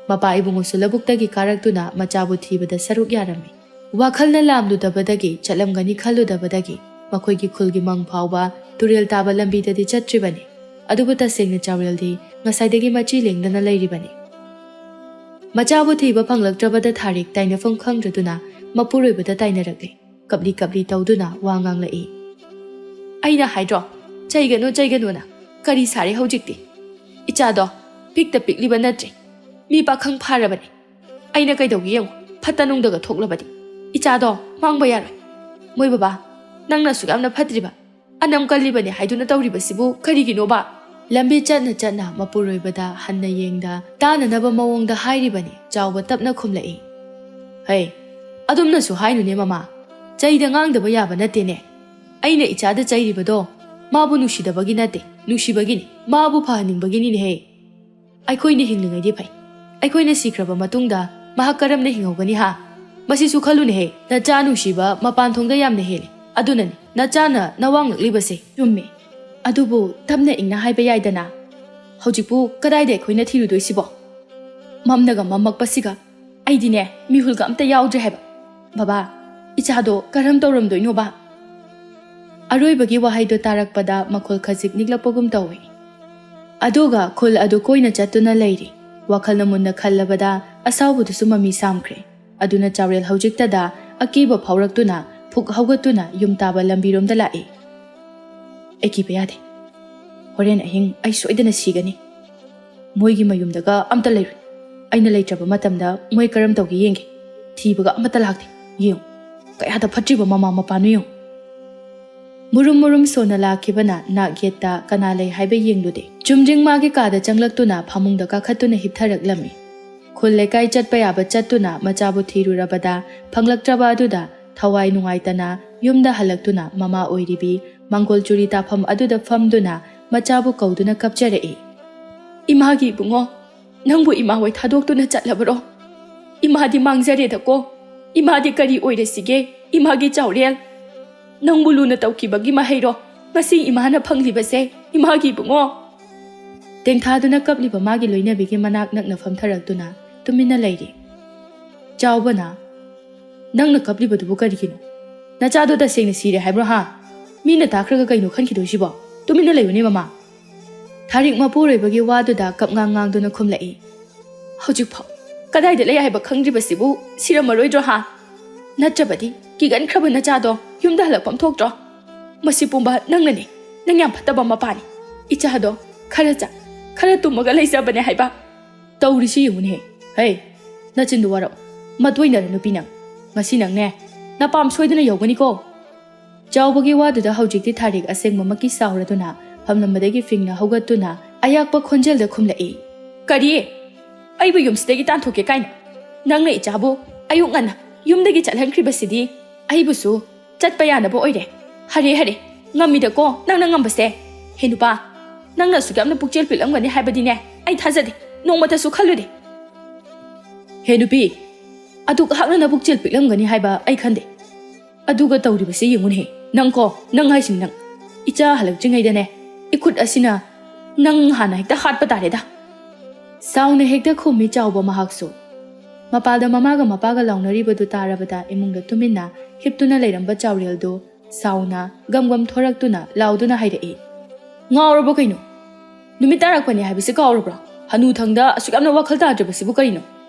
ꯃꯄꯥ ꯏꯕꯨꯡꯉꯣꯁꯨ ꯂꯧꯕꯨꯛꯇꯒꯤ ꯀꯥꯔꯛꯇꯨꯅ ꯃꯆꯥꯕꯨ ꯊꯤꯕꯗ ꯁꯔꯨꯛ ꯌꯥꯔꯝꯃꯤ꯫ ꯋꯥꯈꯜꯅ ꯂꯥꯝꯂꯨꯗꯕꯗꯒꯤ, ꯆꯠꯂꯝꯒꯅꯤ ꯈꯜꯂꯨꯗꯕꯗꯒꯤ ꯃꯈꯣꯏꯒꯤ ꯈꯨꯜꯒꯤ ꯃꯪ ꯐꯥꯎꯕ ꯇꯨꯔꯦꯜ ꯇꯥꯕ ꯂꯝꯕꯤꯗꯗꯤ ꯆꯠꯇ꯭ꯔꯤꯕꯅꯤ꯫ ꯑꯗꯨꯕꯨ ꯇꯁꯦꯡꯅ ꯆꯥꯎꯔꯦꯜꯗꯤ ꯉꯁꯥꯏꯗꯒꯤ ꯃꯆꯤ ꯂꯦꯡꯗꯅ ꯂꯩꯔꯤꯕꯅꯤ꯫ ꯃꯆꯥꯕꯨ ꯊꯤꯕ ꯐꯪꯂꯛꯇ꯭ꯔꯕꯗ ꯊꯥꯔꯤꯛ ꯇꯥꯏꯅꯐꯝ ꯈꯪꯗ꯭ꯔꯗꯨꯅ ꯃꯄꯨꯔꯣꯏꯕꯗ ꯇꯥꯏꯅꯔꯛꯂꯦ꯫ ꯀꯞꯂꯤ ꯀꯞꯂꯤ ꯇꯧꯗꯨꯅ ꯋꯥ ꯉꯥꯡꯂꯛꯏ꯫ "ꯑꯩꯅ ꯍꯥꯏꯗ꯭ꯔꯣ, ꯆꯩꯒꯅꯨ, ꯆꯩꯒꯅꯨꯅ꯫ ꯀꯔꯤ ꯁꯥꯔꯦ ꯍꯧꯖꯤꯛꯇꯤ? ꯏꯆꯥꯗꯣ ꯄꯤꯛꯇ ꯄꯤꯛꯂꯤꯕ ꯅꯠꯇ꯭ꯔꯦ, ꯃꯤ ꯄꯥꯈꯪ ꯐꯥꯔꯕꯅꯤ꯫ ꯑꯩꯅ ꯀꯩꯗꯧꯒꯦ ꯌꯦꯡꯉꯨ, ꯐꯠꯇ ꯅꯨꯡꯗꯒ ꯊꯣꯛꯂꯕꯗꯤ ꯏꯆꯥꯗꯣ ꯃꯥꯡꯕ ꯌꯥꯔꯣꯏ꯫ ꯃꯣꯏ ꯕꯕꯥ, ꯅꯪꯅ ꯑꯁꯨꯛ ꯌꯥꯝꯅ ꯐꯠꯇ꯭ꯔꯤꯕ, ꯑꯅꯝ ꯀꯜꯂꯤꯕꯅꯤ ꯍꯥꯏꯗꯨꯅ ꯇꯧꯔꯤꯕꯁꯤꯕꯨ ꯀꯔꯤꯒꯤꯅꯣꯕ?" ꯂꯝꯕꯤ ꯆꯠꯅ ꯆꯠꯅ ꯃꯄꯨꯔꯣꯏꯕꯗ ꯍꯟꯅ ꯌꯦꯡꯗ ꯇꯥꯅꯅꯕ ꯃꯑꯣꯡꯗ ꯍꯥꯏꯔꯤꯕꯅꯤ꯫ ꯆꯥꯎꯕ ꯇꯞꯅ ꯈꯨꯝꯂꯛꯏ꯫ "ꯍꯩ, ꯑꯗꯨꯝꯅꯁꯨ ꯍꯥꯏꯅꯨꯅꯦ ꯃꯃꯥ, ꯆꯩꯗ ꯉꯥꯡꯗꯕ ꯌꯥꯕ ꯅꯠꯇꯦꯅꯦ꯫ ꯑꯩꯅ ꯏꯆꯥꯗ ꯆꯩꯔꯤꯕꯗꯣ ꯃꯥꯕꯨ ꯅꯨꯡꯁꯤꯗꯕꯒꯤ ꯅꯠꯇꯦ, ꯅꯨꯡꯁꯤꯕꯒꯤꯅꯤ, ꯃꯥꯕꯨ ꯐꯍꯟꯅꯤꯡꯕꯒꯤꯅꯤꯅꯦꯍꯦ꯫ ꯑꯩꯈꯣꯏꯅ ꯍꯤꯡꯂꯤꯉꯩꯗꯤ ꯐꯩ, ꯑꯩꯈꯣꯏꯅ ꯁꯤꯈ꯭ꯔꯕ ꯃꯇꯨꯡꯗ ꯃꯍꯥꯛ ꯀꯔꯝꯅ ꯍꯤꯡꯍꯧꯒꯅꯤ ꯍꯥ? ꯃꯁꯤꯁꯨ ꯈꯜꯂꯨꯅꯦꯍꯦ, ꯅꯆꯥ ꯅꯨꯡꯁꯤꯕ ꯃꯄꯥꯟ ꯊꯣꯡꯗ ꯌꯥꯝꯅ ꯍꯦꯜꯂꯤ꯫ ꯑꯗꯨꯅꯅꯤ ꯅꯆꯥꯅ ꯅꯋꯥꯡꯂꯛꯂꯤꯕꯁꯦ꯫" "ꯆꯨꯝꯃꯤ, ꯑꯗꯨꯕꯨ ꯇꯞꯅ ꯏꯪꯅ ꯍꯥꯏꯕ ꯌꯥꯏꯗꯅ꯫ ꯍꯧꯖꯤꯛꯄꯨ ꯀꯗꯥꯏꯗ ꯑꯩꯈꯣꯏꯅ ꯊꯤꯔꯨꯗꯣꯏꯁꯤꯕꯣ? ꯃꯝꯅꯒ ꯃꯝꯃꯛꯄꯁꯤꯒ ꯑꯩꯗꯤꯅꯦ ꯃꯤꯍꯨꯜꯒ ꯑꯝꯇ ꯌꯥꯎꯗ꯭ꯔꯦ ꯍꯥꯏꯕ꯫ ꯕꯕꯥ, ꯏꯆꯥꯗꯣ ꯀꯔꯝ ꯇꯧꯔꯝꯗꯣꯏꯅꯣꯕ?" ꯑꯔꯣꯏꯕꯒꯤ ꯋꯥꯍꯩꯗꯣ ꯇꯥꯔꯛꯄꯗ ꯃꯈꯣꯜ ꯈꯖꯤꯛ ꯅꯤꯛꯂꯛꯄꯒꯨꯝ ꯇꯧꯏ꯫ ꯑꯗꯨꯒ ꯈꯨꯜ ꯑꯗꯨ ꯀꯣꯏꯅ ꯆꯠꯇꯨꯅ ꯂꯩꯔꯤ꯫ ꯋꯥꯈꯜꯅ ꯃꯨꯟꯅ ꯈꯜꯂꯕꯗ ꯑꯁꯥꯎꯕꯗꯨꯁꯨ ꯃꯃꯤ ꯁꯥꯝꯈ꯭ꯔꯦ꯫ ꯑꯗꯨꯅ ꯆꯥꯎꯔꯦꯜ ꯍꯧꯖꯤꯛꯇꯗ ꯑꯀꯤꯕ ꯐꯥꯎꯔꯛꯇꯨꯅ ꯐꯨꯛ ꯍꯧꯒꯠꯇꯨꯅ ꯌꯨꯝ ꯇꯥꯕ ꯂꯝꯕꯤꯔꯣꯝꯗ ꯂꯥꯛꯏ꯫ "ꯑꯩ ꯀꯤꯕ ꯌꯥꯗꯦ꯫ ꯍꯣꯔꯦꯟ ꯑꯍꯤꯡ ꯑꯩ ꯁꯣꯏꯗꯅ ꯁꯤꯒꯅꯤ꯫ ꯃꯣꯏꯒꯤ ꯃꯌꯨꯝꯗꯒ ꯑꯝꯇ ꯂꯩꯔꯣꯏ꯫ ꯑꯩꯅ ꯂꯩꯇ꯭ꯔꯕ ꯃꯇꯝꯗ ꯃꯣꯏ ꯀꯔꯝ ꯇꯧꯒꯦ ꯌꯦꯡꯒꯦ꯫ ꯊꯤꯕꯒ ꯑꯃꯠꯇ ꯂꯥꯛꯇꯦ꯫ ꯌꯦꯡꯉꯨ, ꯀꯌꯥꯗ ꯐꯠꯇ꯭ꯔꯤꯕ ꯃꯃꯥ ꯃꯄꯥꯅꯣ ꯌꯦꯡꯉꯨ꯫ ꯃꯨꯔꯨꯝ ꯃꯨꯔꯨꯝ ꯁꯣꯟꯅ ꯂꯥꯛꯈꯤꯕꯅ ꯅꯥꯛ ꯌꯦꯠꯇ ꯀꯅꯥ ꯂꯩ ꯍꯥꯏꯕ ꯌꯦꯡꯂꯨꯗꯦ꯫ ꯆꯨꯝꯗ꯭ꯔꯤꯡ ꯃꯥꯒꯤ ꯀꯥꯗ ꯆꯪꯂꯛꯇꯨꯅ ꯐꯃꯨꯡꯗ ꯀꯥꯈꯠꯇꯨꯅ ꯍꯤꯞꯊꯔꯛꯂꯝꯃꯤ꯫ ꯈꯨꯜ ꯂꯩꯀꯥꯏ ꯆꯠꯄ ꯌꯥꯕ ꯆꯠꯇꯨꯅ ꯃꯆꯥꯕꯨ ꯊꯤꯔꯨꯔꯕꯗ ꯐꯪꯂꯛꯇ꯭ꯔꯕ ꯑꯗꯨꯗ ꯊꯋꯥꯏ ꯅꯨꯡꯉꯥꯏꯇꯅ ꯌꯨꯝꯗ ꯍꯜꯂꯛꯇꯨꯅ ꯃꯃꯥ ꯑꯣꯏꯔꯤꯕꯤ ꯃꯪꯒꯣꯜ ꯆꯨꯔꯤ ꯇꯥꯐꯝ ꯑꯗꯨꯗ ꯐꯝꯗꯨꯅ ꯃꯆꯥꯕꯨ ꯀꯧꯗꯨꯅ ꯀꯞꯆꯔꯛꯏ꯫ "ꯏꯃꯥꯒꯤ ꯏꯕꯨꯡꯉꯣ, ꯅꯪꯕꯨ ꯏꯃꯥ ꯍꯣꯏ ꯊꯥꯗꯣꯛꯇꯨꯅ ꯆꯠꯂꯕꯔꯣ? ꯏꯃꯥꯗꯤ ꯃꯥꯡꯖꯔꯦꯗꯀꯣ꯫ ꯏꯃꯥꯗꯤ ꯀꯔꯤ ꯑꯣꯏꯔꯁꯤꯒꯦ? ꯏꯃꯥꯒꯤ ꯆꯥꯎꯔꯦꯜ꯫ ꯅꯪꯕꯨ ꯂꯨꯅ ꯇꯧꯈꯤꯕꯒꯤ ꯃꯍꯩꯔꯣ ꯉꯁꯤ ꯏꯃꯥꯅ ꯐꯪꯂꯤꯕꯁꯦ, ꯏꯃꯥꯒꯤ ꯏꯕꯨꯡꯉꯣ?" ꯇꯦꯡꯊꯥꯗꯨꯅ ꯀꯞꯂꯤꯕ ꯃꯥꯒꯤ ꯂꯣꯏꯅꯕꯤꯒꯤ ꯃꯅꯥꯛ ꯅꯛꯅ ꯐꯝꯊꯔꯛꯇꯨꯅ ꯇꯨꯃꯤꯟꯅ ꯂꯩꯔꯤ꯫ ꯆꯥꯎꯕꯅ, "ꯅꯪꯅ ꯀꯞꯂꯤꯕꯗꯨꯕꯨ ꯀꯔꯤꯒꯤꯅꯣ? ꯅꯆꯥꯗꯣ ꯇꯁꯦꯡꯅ ꯁꯤꯔꯦ ꯍꯥꯏꯕ꯭ꯔꯣ, ꯍꯥ? ꯃꯤꯅ ꯇꯥꯈ꯭ꯔꯒ ꯀꯩꯅꯣ ꯈꯟꯈꯤꯗꯣꯏꯁꯤꯕꯣ? ꯇꯨꯃꯤꯟꯅ ꯂꯩꯌꯨꯅꯦ, ꯃꯃꯥ꯫" ꯊꯥꯔꯤꯛ ꯃꯄꯨꯔꯣꯏꯕꯒꯤ ꯋꯥꯗꯨꯗ ꯀꯞꯉꯥꯡ ꯉꯥꯡꯗꯨꯅ ꯈꯨꯝꯂꯛꯏ꯫ "ꯍꯧꯖꯤꯛꯐꯥꯎ ꯀꯗꯥꯏꯗ ꯂꯩ ꯍꯥꯏꯕ ꯈꯪꯗ꯭ꯔꯤꯕꯁꯤꯕꯨ ꯁꯤꯔꯝꯃꯔꯣꯏꯗ꯭ꯔꯣ, ꯍꯥ? ꯅꯠꯇ꯭ꯔꯕꯗꯤ ꯀꯤꯒꯟꯈ꯭ꯔꯕ ꯅꯆꯥꯗꯣ ꯌꯨꯝꯗ ꯍꯜꯂꯛꯐꯝ ꯊꯣꯛꯇ꯭ꯔꯣ? ꯃꯁꯤ ꯄꯨꯝꯕ ꯅꯪꯅꯅꯦ, ꯅꯪ ꯌꯥꯝ ꯐꯠꯇꯕ ꯃꯄꯥꯅꯤ꯫ ꯏꯆꯥꯗꯣ ꯈꯔ ꯆꯥ, ꯈꯔ ꯇꯨꯝꯃꯒ ꯂꯩꯖꯕꯅꯦ ꯍꯥꯏꯕ꯫ ꯇꯧꯔꯤꯁꯤ ꯌꯦꯡꯉꯨꯅꯦꯍꯦ꯫ ꯍꯩ, ꯅꯆꯤꯟꯗꯨ ꯋꯥꯔꯧ꯫ ꯃꯇꯣꯏꯅꯔ ꯅꯨꯄꯤ ꯅꯪ꯫ ꯉꯁꯤ ꯅꯪꯅꯦ, ꯅꯄꯥꯝ ꯁꯣꯏꯗꯅ ꯌꯧꯒꯅꯤꯀꯣ꯫" ꯆꯥꯎꯕꯒꯤ ꯋꯥꯗꯨꯗ ꯍꯧꯖꯤꯛꯇꯤ ꯊꯥꯔꯤꯛ ꯑꯁꯦꯡꯕꯃꯛꯀꯤ ꯁꯥꯎꯔꯗꯨꯅ ꯐꯝꯂꯝꯕꯗꯒꯤ ꯐꯤꯡꯅ ꯍꯧꯒꯠꯇꯨꯅ ꯑꯌꯥꯛꯄ ꯈꯣꯟꯖꯦꯜꯗ ꯈꯨꯝꯂꯛꯏ꯫ "ꯀꯔꯤ? ꯑꯩꯕꯨ ꯌꯨꯝꯁꯤꯗꯒꯤ ꯇꯥꯟꯊꯣꯛꯀꯦ ꯀꯥꯏꯅ? ꯅꯪꯅ ꯏꯆꯥꯕꯨ ꯑꯌꯨꯛ ꯉꯟꯅ ꯌꯨꯝꯗꯒꯤ ꯆꯠꯍꯟꯈ꯭ꯔꯤꯕꯁꯤꯗꯤ ꯑꯩꯕꯨꯁꯨ ꯆꯠꯄ ꯌꯥꯅꯕ ꯑꯣꯏꯔꯦ꯫ ꯍꯔꯦ, ꯍꯔꯦ, ꯉꯝꯃꯤꯗꯀꯣ ꯅꯪꯅ ꯉꯝꯕꯁꯦ꯫ ꯍꯦ ꯅꯨꯄꯥ, ꯅꯪꯅ ꯑꯁꯨꯛ ꯌꯥꯝꯅ ꯄꯨꯛꯆꯦꯜ ꯄꯤꯛꯂꯝꯒꯅꯤ ꯍꯥꯏꯕꯗꯤꯅꯦ ꯑꯩ ꯊꯥꯖꯗꯦ, ꯅꯣꯡꯃꯇꯁꯨ ꯈꯜꯂꯨꯗꯦ꯫ ꯍꯦ ꯅꯨꯄꯤ, ꯑꯗꯨꯛ ꯍꯥꯛꯅ ꯅꯕꯨꯛꯆꯦꯜ ꯄꯤꯛꯂꯝꯒꯅꯤ ꯍꯥꯏꯕ ꯑꯩ ꯈꯟꯗꯦ꯫ ꯑꯗꯨꯒ ꯇꯧꯔꯤꯕꯁꯤ ꯌꯦꯡꯉꯨꯅꯦꯍꯦ꯫ ꯅꯪꯀꯣ, ꯅꯪ ꯍꯥꯏꯁꯤꯅꯤ ꯅꯪ꯫ ꯏꯆꯥ ꯍꯜꯂꯛꯇ꯭ꯔꯤꯉꯩꯗꯅꯦ, ꯏꯈꯨꯠ ꯑꯁꯤꯅ ꯅꯪ ꯍꯥꯟꯅ ꯍꯦꯛꯇ ꯍꯥꯠꯄ ꯇꯥꯔꯦꯗ꯫" ꯁꯥꯎꯅ ꯍꯦꯛꯇ ꯈꯨꯝꯃꯤ ꯆꯥꯎꯕ ꯃꯍꯥꯛꯁꯨ꯫ ꯃꯄꯥꯜꯗ ꯃꯃꯥꯒ ꯃꯄꯥꯒ ꯂꯥꯎꯅꯔꯤꯕꯗꯨ ꯇꯥꯔꯕꯗ ꯏꯃꯨꯡꯗ ꯇꯨꯃꯤꯟꯅ ꯍꯤꯞꯇꯨꯅ ꯂꯩꯔꯝꯕ ꯆꯥꯎꯔꯦꯜꯗꯨ ꯁꯥꯎꯅ ꯒꯝ ꯒꯝ ꯊꯣꯔꯛꯇꯨꯅ ꯂꯥꯎꯗꯨꯅ ꯍꯥꯏꯔꯛꯏ꯫ "ꯉꯥꯎꯔꯕꯣ ꯀꯩꯅꯣ? ꯅꯨꯃꯤꯠ ꯇꯥꯔꯛꯄꯅꯤ ꯍꯥꯏꯕꯁꯤ ꯀꯥꯎꯔꯕ꯭ꯔꯣ? ꯍꯅꯨꯊꯪꯗ ꯑꯁꯨꯛ ꯌꯥꯝꯅ ꯋꯥꯈꯜ ꯇꯥꯗ꯭ꯔꯕꯁꯤꯕꯨ ꯀꯔꯤꯅꯣ?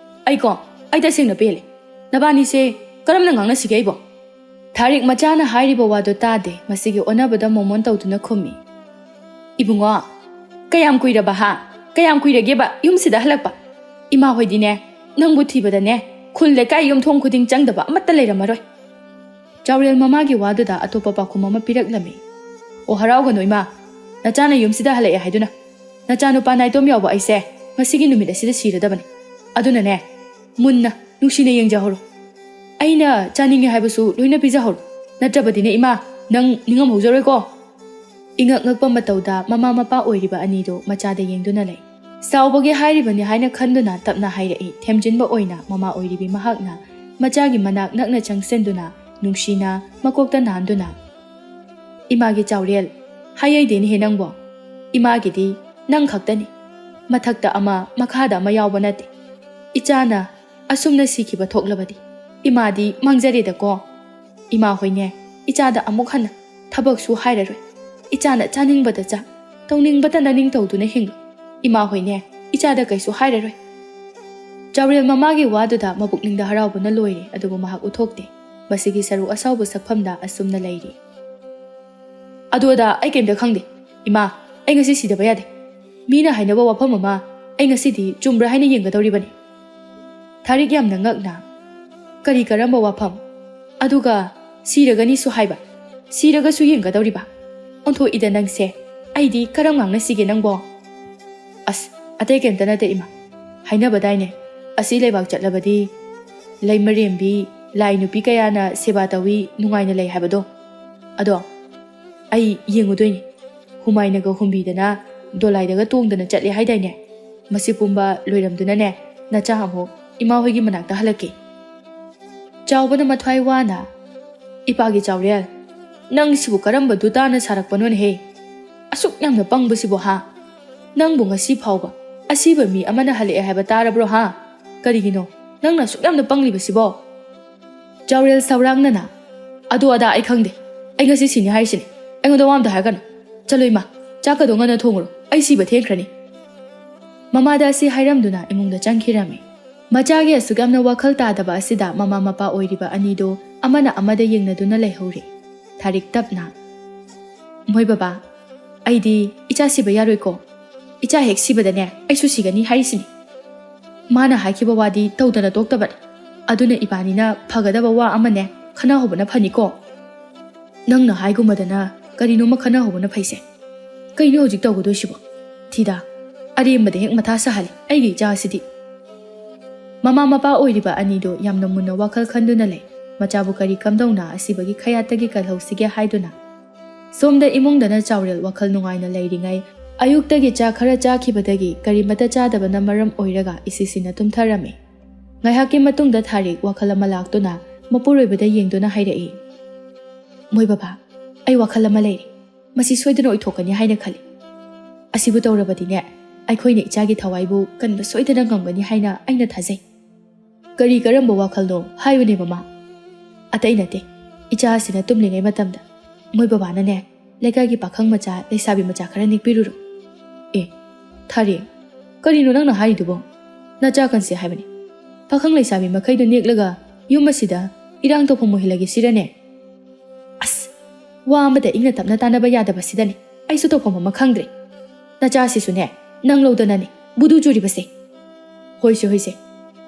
ꯑꯩꯀꯣ, ꯑꯩ ꯇꯁꯦꯡꯅ ꯄꯦꯜꯂꯦ꯫ ꯅꯕꯥꯅꯤꯁꯦ ꯀꯔꯝꯅ ꯉꯥꯡꯅꯁꯤꯒꯦ ꯑꯩꯕꯣ?" ꯊꯥꯔꯤꯛ ꯃꯆꯥꯅ ꯍꯥꯏꯔꯤꯕ ꯋꯥꯗꯣ ꯇꯥꯗꯦ꯫ ꯃꯁꯤꯒꯤ ꯑꯣꯟꯅꯕꯗ ꯃꯣꯃꯣꯟ ꯇꯧꯗꯨꯅ ꯈꯨꯝꯃꯤ꯫ "ꯏꯕꯨꯡꯉꯣ, ꯀꯌꯥꯝ ꯀꯨꯏꯔꯕ ꯍꯥ? "ꯀꯌꯥꯝ ꯀꯨꯏꯔꯒꯦꯕ ꯌꯨꯝꯁꯤꯗ ꯍꯜꯂꯛꯄ? ꯏꯃꯥ ꯍꯣꯏꯗꯤꯅꯦ, ꯅꯪꯕꯨ ꯊꯤꯕꯗꯅꯦ, ꯈꯨꯜ ꯂꯩꯀꯥꯏ ꯌꯨꯝꯊꯣꯡ ꯈꯨꯗꯤꯡ ꯆꯪꯗꯕ ꯑꯃꯠꯇ ꯂꯩꯔꯝꯃꯔꯣꯏ꯫" ꯆꯥꯎꯔꯦꯜ ꯃꯃꯥꯒꯤ ꯋꯥꯗꯨꯗ ꯑꯇꯣꯞꯄ ꯄꯥꯎꯈꯨꯝ ꯑꯃ ꯄꯤꯔꯛꯂꯝꯃꯤ꯫ "ꯑꯣ, ꯍꯔꯥꯎꯒꯅꯨ ꯏꯃꯥ, ꯅꯆꯥꯅ ꯌꯨꯝꯁꯤꯗ ꯍꯜꯂꯛꯑꯦ ꯍꯥꯏꯗꯨꯅ꯫ ꯅꯆꯥꯅꯨꯄꯥ ꯅꯥꯏꯇꯣꯝ ꯌꯥꯎꯕ ꯑꯩꯁꯦ ꯉꯁꯤꯒꯤ ꯅꯨꯃꯤꯠ ꯑꯁꯤꯗ ꯁꯤꯔꯗꯕꯅꯤ꯫ ꯑꯗꯨꯅꯅꯦ, ꯃꯨꯟꯅ, ꯅꯨꯡꯁꯤꯅ ꯌꯦꯡꯖꯍꯧꯔꯣ꯫ ꯑꯩꯅ ꯆꯥꯅꯤꯡꯉꯦ ꯍꯥꯏꯕꯁꯨ ꯂꯣꯏꯅ ꯄꯤꯖꯍꯧꯔꯣ꯫ ꯅꯠꯇ꯭ꯔꯕꯗꯤꯅꯦ ꯏꯃꯥ, ꯅꯪ ꯅꯤꯡꯉꯝꯍꯧꯖꯔꯣꯏꯀꯣ꯫" ꯏꯉꯛ ꯉꯛꯄ ꯃꯇꯧꯗ ꯃꯃꯥ ꯃꯄꯥ ꯑꯣꯏꯔꯤꯕ ꯑꯅꯤꯗꯨ ꯃꯆꯥꯗ ꯌꯦꯡꯗꯨꯅ ꯂꯩ꯫ ꯆꯥꯎꯕꯒꯤ ꯍꯥꯏꯔꯤꯕꯅꯤ ꯍꯥꯏꯅ ꯈꯟꯗꯨꯅ ꯇꯞꯅ ꯍꯥꯏꯔꯛꯏ꯫ ꯊꯦꯝꯖꯤꯟꯕ ꯑꯣꯏꯅ ꯃꯃꯥ ꯑꯣꯏꯔꯤꯕꯤ ꯃꯍꯥꯛꯅ ꯃꯆꯥꯒꯤ ꯃꯅꯥꯛ ꯅꯛꯅ ꯆꯪꯁꯤꯟꯗꯨꯅ ꯅꯨꯡꯁꯤꯅ ꯃꯀꯣꯛꯇ ꯅꯥꯟꯗꯨꯅ, "ꯏꯃꯥꯒꯤ ꯆꯥꯎꯔꯦꯜ, ꯍꯥꯏꯍꯩꯗꯦꯅꯦꯍꯦ ꯅꯪꯕꯣ꯫ ꯏꯃꯥꯒꯤꯗꯤ ꯅꯪ ꯈꯛꯇꯅꯤ꯫ ꯃꯊꯛꯇ ꯑꯃ, ꯃꯈꯥꯗ ꯑꯃ ꯌꯥꯎꯕ ꯅꯠꯇꯦ꯫ ꯏꯆꯥꯅ ꯑꯁꯨꯝꯅ ꯁꯤꯈꯤꯕ ꯊꯣꯛꯂꯕꯗꯤ ꯏꯃꯥꯗꯤ ꯃꯥꯡꯖꯔꯦꯗꯀꯣ꯫ ꯏꯃꯥ ꯍꯣꯏꯅꯦ, ꯏꯆꯥꯗ ꯑꯃꯨꯛ ꯍꯟꯅ ꯊꯕꯛꯁꯨ ꯍꯥꯏꯔꯔꯣꯏ꯫ ꯏꯆꯥꯅ ꯆꯥꯅꯤꯡꯕꯗ ꯆꯥ, ꯇꯧꯅꯤꯡꯕꯇ ꯅꯅꯤꯡ ꯇꯧꯗꯨꯅ ꯍꯤꯡꯂꯨ꯫ ꯏꯃꯥ ꯍꯣꯏꯅꯦ, ꯏꯆꯥꯗ ꯀꯩꯁꯨ ꯍꯥꯏꯔꯔꯣꯏ꯫" ꯆꯥꯎꯔꯦꯜ ꯃꯃꯥꯒꯤ ꯋꯥꯗꯨꯗ ꯃꯄꯨꯛꯅꯤꯡꯗ ꯍꯔꯥꯎꯕꯅ ꯂꯣꯏꯔꯦ, ꯑꯗꯨꯕꯨ ꯃꯍꯥꯛ ꯎꯠꯊꯣꯛꯇꯦ꯫ ꯃꯁꯤꯒꯤ ꯁꯔꯨꯛ ꯑꯁꯥꯎꯕ ꯁꯛꯐꯝꯗ ꯑꯁꯨꯝꯅ ꯂꯩꯔꯤ꯫ "ꯑꯗꯨ ꯑꯗꯥ ꯑꯩ ꯀꯩꯝꯇ ꯈꯪꯗꯦ꯫ ꯏꯃꯥ, ꯑꯩ ꯉꯁꯤ ꯁꯤꯗꯕ ꯌꯥꯗꯦ꯫ ꯃꯤꯅ ꯍꯥꯏꯅꯕ ꯋꯥꯐꯝ ꯑꯃ ꯑꯩ ꯉꯁꯤꯗꯤ ꯆꯨꯝꯕ꯭ꯔꯥ ꯍꯥꯏꯅ ꯌꯦꯡꯒꯗꯧꯔꯤꯕꯅꯤ꯫" ꯊꯥꯔꯤꯛ ꯌꯥꯝꯅ ꯉꯛꯅ, "ꯀꯔꯤ ꯀꯔꯝꯕ ꯋꯥꯐꯝ? ꯑꯗꯨꯒ ꯁꯤꯔꯒꯅꯤꯁꯨ ꯍꯥꯏꯕ, ꯁꯤꯔꯒꯁꯨ ꯌꯦꯡꯒꯗꯧꯔꯤꯕ? ꯑꯣꯟꯊꯣꯛꯏꯗ ꯅꯪꯁꯦ꯫ ꯑꯩꯗꯤ ꯀꯔꯝ ꯉꯥꯡꯅꯁꯤꯒꯦ ꯅꯪꯕꯣ?" "ꯑꯁ, ꯑꯇꯩ ꯀꯩꯝꯇ ꯅꯠꯇꯦ ꯏꯃꯥ꯫ ꯍꯥꯏꯅꯕꯗꯥꯏꯅꯦ, ꯑꯁꯤ ꯂꯩꯕꯥꯛ ꯆꯠꯂꯕꯗꯤ ꯂꯩꯃꯔꯦꯝꯕꯤ, ꯂꯥꯏ ꯅꯨꯄꯤ ꯀꯌꯥꯅ ꯁꯦꯕꯥ ꯇꯧꯏ, ꯅꯨꯡꯉꯥꯏꯅ ꯂꯩ ꯍꯥꯏꯕꯗꯣ꯫ ꯑꯗꯣ ꯑꯩ ꯌꯦꯡꯉꯨꯗꯣꯏꯅꯤ꯫ ꯍꯨꯃꯥꯏꯅꯒ ꯍꯨꯝꯕꯤꯗꯅ, ꯗꯣꯂꯥꯏꯗꯒ ꯇꯣꯡꯗꯅ ꯆꯠꯂꯦ ꯍꯥꯏꯗꯥꯏꯅꯦ? ꯃꯁꯤ ꯄꯨꯝꯕ ꯂꯣꯏꯔꯝꯗꯨꯅꯅꯦ, ꯅꯆꯥ ꯑꯃꯨꯛ ꯏꯃꯥ ꯍꯣꯏꯒꯤ ꯃꯅꯥꯛꯇ ꯍꯜꯂꯛꯀꯦ꯫" ꯆꯥꯎꯕꯅ ꯃꯊ꯭ꯋꯥꯏ ꯋꯥꯅ, "ꯏꯄꯥꯒꯤ ꯆꯥꯎꯔꯦꯜ, ꯅꯪꯁꯤꯕꯨ ꯀꯔꯝꯕ ꯗꯨꯇꯥꯅ ꯁꯥꯔꯛꯄꯅꯣꯅꯦꯍꯦ? ꯑꯁꯨꯛ ꯌꯥꯝꯅ ꯄꯪꯕꯁꯤꯕꯨ ꯍꯥ? ꯅꯪꯕꯨ ꯉꯁꯤ ꯐꯥꯎꯕ ꯑꯁꯤꯕ ꯃꯤ ꯑꯃꯅ ꯍꯜꯂꯛꯑꯦ ꯍꯥꯏꯕ ꯇꯥꯔꯕ꯭ꯔꯣ ꯍꯥ? ꯀꯔꯤꯒꯤꯅꯣ ꯅꯪꯅ ꯑꯁꯨꯛ ꯌꯥꯝꯅ ꯄꯪꯂꯤꯕꯁꯤꯕꯣ?" ꯆꯥꯎꯔꯦꯜ ꯁꯧꯔꯥꯡꯅꯅ, "ꯑꯗꯨ ꯑꯗꯥ ꯑꯩ ꯈꯪꯗꯦ꯫ ꯑꯩ ꯉꯁꯤ ꯁꯤꯅꯤ ꯍꯥꯏꯔꯤꯁꯤꯅꯤ꯫ ꯑꯩꯉꯣꯟꯗ ꯋꯥ ꯑꯝꯇ ꯍꯥꯏꯔꯛꯀꯅꯨ꯫ ꯆꯠꯂꯣ ꯏꯃꯥ, ꯆꯥꯛꯀꯗꯣ ꯉꯟꯅ ꯊꯣꯡꯉꯨꯔꯣ꯫ ꯑꯩ ꯁꯤꯕ ꯊꯦꯡꯈ꯭ꯔꯅꯤ꯫" ꯃꯃꯥꯗ ꯑꯁꯤ ꯍꯥꯏꯔꯝꯗꯨꯅ ꯏꯃꯨꯡꯗ ꯆꯪꯈꯤꯔꯝꯃꯤ꯫ ꯃꯆꯥꯒꯤ ꯑꯁꯨꯛ ꯌꯥꯝꯅ ꯋꯥꯈꯜ ꯇꯥꯗꯕ ꯑꯁꯤꯗ ꯃꯃꯥ ꯃꯄꯥ ꯑꯣꯏꯔꯤꯕ ꯑꯅꯤꯗꯨ ꯑꯃꯅ ꯑꯃꯗ ꯌꯦꯡꯅꯗꯨꯅ ꯂꯩꯍꯧꯔꯤ꯫ ꯊꯥꯔꯤꯛ ꯇꯞꯅ, "ꯃꯣꯏ ꯕꯕꯥ, ꯑꯩꯗꯤ ꯏꯆꯥ ꯁꯤꯕ ꯌꯥꯔꯣꯏꯀꯣ꯫ ꯏꯆꯥ ꯍꯦꯛ ꯁꯤꯕꯗꯅꯦ ꯑꯩꯁꯨ ꯁꯤꯒꯅꯤ ꯍꯥꯏꯔꯤꯁꯤꯅꯤ꯫ ꯃꯥꯅ ꯍꯥꯏꯈꯤꯕ ꯋꯥꯗꯤ ꯇꯧꯗꯅ ꯇꯣꯛꯇꯕꯅꯤ꯫ ꯑꯗꯨꯅ ꯏꯕꯥꯅꯤꯅ ꯐꯒꯗꯕ ꯋꯥ ꯑꯃꯅꯦ ꯈꯟꯅꯍꯧꯕꯅ ꯐꯅꯤꯀꯣ꯫ ꯅꯪꯅ ꯍꯥꯏꯒꯨꯝꯕꯗꯅ ꯀꯔꯤꯅꯣꯃ ꯈꯟꯅꯍꯧꯕꯅ ꯐꯩꯁꯦ꯫ ꯀꯩꯅꯣ ꯍꯧꯖꯤꯛ ꯇꯧꯒꯗꯣꯏꯁꯤꯕꯣ? ꯊꯤꯗ, ꯑꯔꯦꯝꯕꯗ ꯍꯦꯛ ꯃꯊꯥ ꯁꯥꯍꯜꯂꯤ ꯑꯩꯒꯤ ꯏꯆꯥ ꯑꯁꯤꯗꯤ꯫ ꯃꯃꯥ ꯃꯄꯥ ꯑꯣꯏꯔꯤꯕ ꯑꯅꯤꯗꯣ ꯌꯥꯝꯅ ꯃꯨꯟꯅ ꯋꯥꯈꯜ ꯈꯟꯗꯨꯅ ꯂꯩ꯫ ꯃꯆꯥꯕꯨ ꯀꯔꯤ ꯀꯝꯗꯧꯅ ꯑꯁꯤꯕꯒꯤ ꯈꯌꯥꯠꯇꯒꯤ ꯀꯜꯍꯧꯁꯤꯒꯦ ꯍꯥꯏꯗꯨꯅ꯫ ꯁꯣꯝꯗ ꯏꯃꯨꯡꯗꯅ ꯆꯥꯎꯔꯦꯜ ꯋꯥꯈꯜ ꯅꯨꯡꯉꯥꯏꯅ ꯂꯩꯔꯤꯉꯩ, ꯑꯌꯨꯛꯇꯒꯤ ꯆꯥ ꯈꯔ ꯆꯥꯈꯤꯕꯗꯒꯤ ꯀꯔꯤꯃꯠꯇ ꯆꯥꯗꯕꯅ ꯃꯔꯝ ꯑꯣꯏꯔꯒ ꯏꯁꯤꯁꯤꯅ ꯇꯨꯝꯊꯔꯝꯃꯤ꯫ ꯉꯥꯏꯍꯥꯛꯀꯤ ꯃꯇꯨꯡꯗ ꯊꯥꯔꯤꯛ ꯋꯥꯈꯜ ꯑꯃ ꯂꯥꯛꯇꯨꯅ ꯃꯄꯨꯔꯣꯏꯕꯗ ꯌꯦꯡꯗꯨꯅ ꯍꯥꯏꯔꯛꯏ, "ꯃꯣꯏ ꯕꯕꯥ, ꯑꯩ ꯋꯥꯈꯜ ꯑꯃ ꯂꯩꯔꯤ꯫ ꯃꯁꯤ ꯁꯣꯏꯗꯅ ꯑꯣꯏꯊꯣꯛꯀꯅꯤ ꯍꯥꯏꯅ ꯈꯜꯂꯤ꯫ ꯑꯁꯤꯕꯨ ꯇꯧꯔꯕꯗꯤꯅꯦ, ꯑꯩꯈꯣꯏꯅ ꯏꯆꯥꯒꯤ ꯊꯋꯥꯏꯕꯨ ꯀꯟꯕ ꯁꯣꯏꯗꯅ ꯉꯝꯒꯅꯤ ꯍꯥꯏꯅ ꯑꯩꯅ ꯊꯥꯖꯩ"꯫ "ꯀꯔꯤ ꯀꯔꯝꯕ ꯋꯥꯈꯜꯅꯣ ꯍꯥꯏꯌꯨꯅꯦ ꯃꯃꯥ?" "ꯑꯇꯩ ꯅꯠꯇꯦ, ꯏꯆꯥ ꯑꯁꯤꯅ ꯇꯨꯝꯂꯤꯉꯩ ꯃꯇꯝꯗ ꯃꯣꯏ ꯕꯕꯥꯅꯅꯦ, ꯂꯩꯀꯥꯏꯒꯤ ꯄꯥꯈꯪ ꯃꯆꯥ, ꯂꯩꯁꯥꯕꯤ ꯃꯆꯥ ꯈꯔ ꯅꯦꯛꯄꯤꯔꯨꯔꯣ"꯫ "ꯑꯦ, ꯊꯥꯔꯦ, ꯀꯔꯤꯅꯣ ꯅꯪꯅ ꯍꯥꯏꯔꯤꯗꯨꯕꯣ? ꯅꯆꯥ ꯀꯟꯁꯦ ꯍꯥꯏꯕꯅꯤ꯫ ꯄꯥꯈꯪ ꯂꯩꯁꯥꯕꯤ ꯃꯈꯩꯗꯨ ꯅꯦꯛꯂꯒ ꯌꯨꯝ ꯑꯁꯤꯗ ꯏꯔꯥꯡ ꯇꯧꯐꯝ ꯑꯣꯏꯍꯜꯂꯒꯦ ꯁꯤꯔꯅꯦ?" "ꯑꯁ, ꯋꯥ ꯑꯃꯗ ꯏꯪꯅ ꯇꯞꯅ ꯇꯥꯟꯅꯕ ꯌꯥꯗꯕꯁꯤꯗꯅꯤ ꯑꯩꯁꯨ ꯇꯧꯐꯝ ꯑꯃ ꯈꯪꯗ꯭ꯔꯦ꯫ ꯅꯆꯥꯁꯤꯁꯨꯅꯦ, ꯅꯪ ꯂꯧꯗꯅꯅꯦ ꯕꯨꯗꯨ ꯆꯨꯔꯤꯕꯁꯦ"꯫ "ꯍꯣꯏꯁꯦ, ꯍꯣꯏꯁꯦ,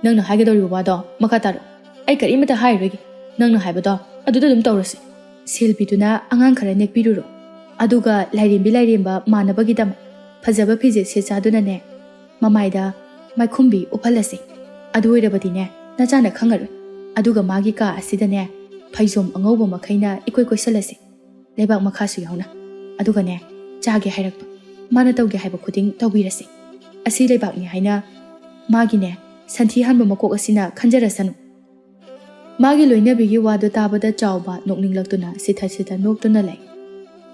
ꯅꯪꯅ ꯍꯥꯏꯒꯗꯧꯔꯤꯕ ꯋꯥꯗꯣ ꯃꯈꯥ ꯇꯥꯔꯣ꯫ ꯑꯩ ꯀꯔꯤꯃꯇ ꯍꯥꯏꯔꯔꯣꯏꯒꯦ꯫ ꯅꯪꯅ ꯍꯥꯏꯕꯗꯣ ꯑꯗꯨꯗ ꯑꯗꯨꯝ ꯇꯧꯔꯁꯤ꯫ ꯁꯦꯜ ꯄꯤꯗꯨꯅ ꯑꯉꯥꯡ ꯈꯔ ꯅꯦꯛꯄꯤꯔꯨꯔꯣ꯫ ꯑꯗꯨꯒ ꯂꯥꯏꯔꯦꯝꯕꯤ ꯂꯥꯏꯔꯦꯝꯕ ꯃꯥꯟꯅꯕꯒꯤꯗꯃꯛ ꯐꯖꯕ ꯐꯤꯖꯦꯠ ꯁꯦꯠꯆꯥꯗꯨꯅꯅꯦ, ꯃꯃꯥꯏꯗ ꯃꯥꯏꯈꯨꯝꯕꯤ ꯎꯞꯍꯜꯂꯁꯤ꯫ ꯑꯗꯨ ꯑꯣꯏꯔꯕꯗꯤꯅꯦ, ꯅꯆꯥꯅ ꯈꯪꯉꯔꯣꯏ꯫ ꯑꯗꯨꯒ ꯃꯥꯒꯤ ꯀꯥ ꯑꯁꯤꯗꯅꯦ, ꯐꯩꯖꯣꯝ ꯑꯉꯧꯕ ꯃꯈꯩꯅ ꯏꯀꯣꯏ ꯀꯣꯏꯁꯜꯂꯁꯤ, ꯂꯩꯕꯥꯛ ꯃꯈꯥꯁꯨ ꯌꯥꯎꯅ꯫ ꯑꯗꯨꯒꯅꯦ, ꯆꯥꯒꯦ ꯍꯥꯏꯔꯛꯄ, ꯃꯥꯅ ꯇꯧꯒꯦ ꯍꯥꯏꯕ ꯈꯨꯗꯤꯡ ꯇꯧꯕꯤꯔꯁꯤ꯫ ꯑꯁꯤ ꯂꯩꯕꯥꯛꯅꯤ ꯍꯥꯏꯅ ꯃꯥꯒꯤꯅꯦ, ꯁꯟꯊꯤ ꯍꯥꯟꯕ ꯃꯀꯣꯛ ꯑꯁꯤꯅ ꯈꯟꯖꯔꯁꯅꯨ"꯫ ꯃꯥꯒꯤ ꯂꯣꯏꯅꯕꯤꯒꯤ ꯋꯥꯗꯨ ꯇꯥꯕꯗ ꯆꯥꯎꯕ ꯅꯣꯛꯅꯤꯡꯂꯛꯇꯨꯅ ꯁꯤꯊ ꯁꯤꯊ ꯅꯣꯛꯇꯨꯅ ꯂꯩ꯫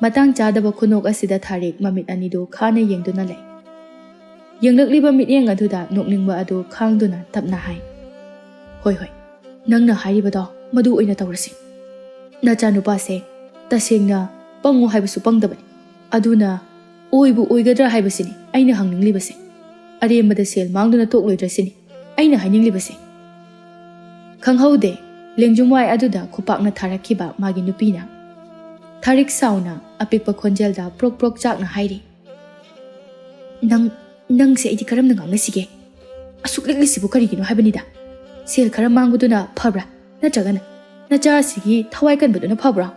ꯃꯇꯥꯡ ꯆꯥꯗꯕ ꯈꯨꯅꯣꯛ ꯑꯁꯤꯗ ꯊꯥꯔꯤꯛ ꯃꯃꯤꯠ ꯑꯅꯤꯗꯨ ꯈꯥꯅ ꯌꯦꯡꯗꯨꯅ ꯂꯩ꯫ ꯌꯦꯡꯂꯛꯂꯤꯕ ꯃꯤꯠꯌꯦꯡ ꯑꯗꯨꯗ ꯅꯣꯛꯅꯤꯡꯕ ꯑꯗꯨ ꯈꯥꯡꯗꯨꯅ ꯇꯞꯅ ꯍꯥꯏ, "ꯍꯣꯏ, ꯍꯣꯏ, ꯅꯪꯅ ꯍꯥꯏꯔꯤꯕꯗꯣ ꯃꯗꯨ ꯑꯣꯏꯅ ꯇꯧꯔꯁꯤ꯫ ꯅꯆꯥꯅꯨꯄꯥꯁꯦ ꯇꯁꯦꯡꯅ ꯄꯪꯉꯨ ꯍꯥꯏꯕꯁꯨ ꯄꯪꯗꯕꯅꯤ꯫ ꯑꯗꯨꯅ ꯑꯣꯏꯕꯨ ꯑꯣꯏꯒꯗ꯭ꯔꯥ ꯍꯥꯏꯕꯁꯤꯅꯤ ꯑꯩꯅ ꯍꯪꯅꯤꯡꯂꯤꯕꯁꯦ꯫ ꯑꯔꯦꯝꯕꯗ ꯁꯦꯜ ꯃꯥꯡꯗꯨꯅ ꯇꯣꯛꯂꯣꯏꯗ꯭ꯔꯁꯤꯅꯤ ꯑꯩꯅ ꯍꯥꯏꯅꯤꯡꯂꯤꯕꯁꯦ"꯫ ꯈꯪꯍꯧꯗꯦ, ꯂꯦꯡꯖꯨꯝꯋꯥꯏ ꯑꯗꯨꯗ ꯈꯨꯄꯥꯛꯅ ꯊꯥꯔꯛꯈꯤꯕ ꯃꯥꯒꯤ ꯅꯨꯄꯤꯅ꯫ ꯊꯥꯔꯤꯛ ꯁꯥꯎꯅ ꯑꯄꯤꯛꯄ ꯈꯣꯟꯖꯦꯜꯗ ꯄ꯭ꯔꯣꯛ ꯄ꯭ꯔꯣꯛ ꯆꯥꯛꯅ ꯍꯥꯏꯔꯤ, ꯅꯪ, ꯅꯪꯁꯦ ꯑꯩꯗꯤ ꯀꯔꯝꯅ ꯉꯥꯡꯅꯁꯤꯒꯦ? ꯑꯁꯨꯛ ꯂꯤꯛꯂꯤꯁꯤꯕꯨ ꯀꯔꯤꯒꯤꯅꯣ ꯍꯥꯏꯕꯅꯤꯗ꯫ ꯁꯦꯜ ꯈꯔ ꯃꯥꯡꯕꯗꯨꯅ ꯐꯕ꯭ꯔꯥ? ꯅꯠꯇ꯭ꯔꯒꯅ ꯅꯆꯥ ꯑꯁꯤꯒꯤ ꯊꯋꯥꯏ ꯀꯟꯕꯗꯨꯅ ꯐꯕ꯭ꯔꯥ?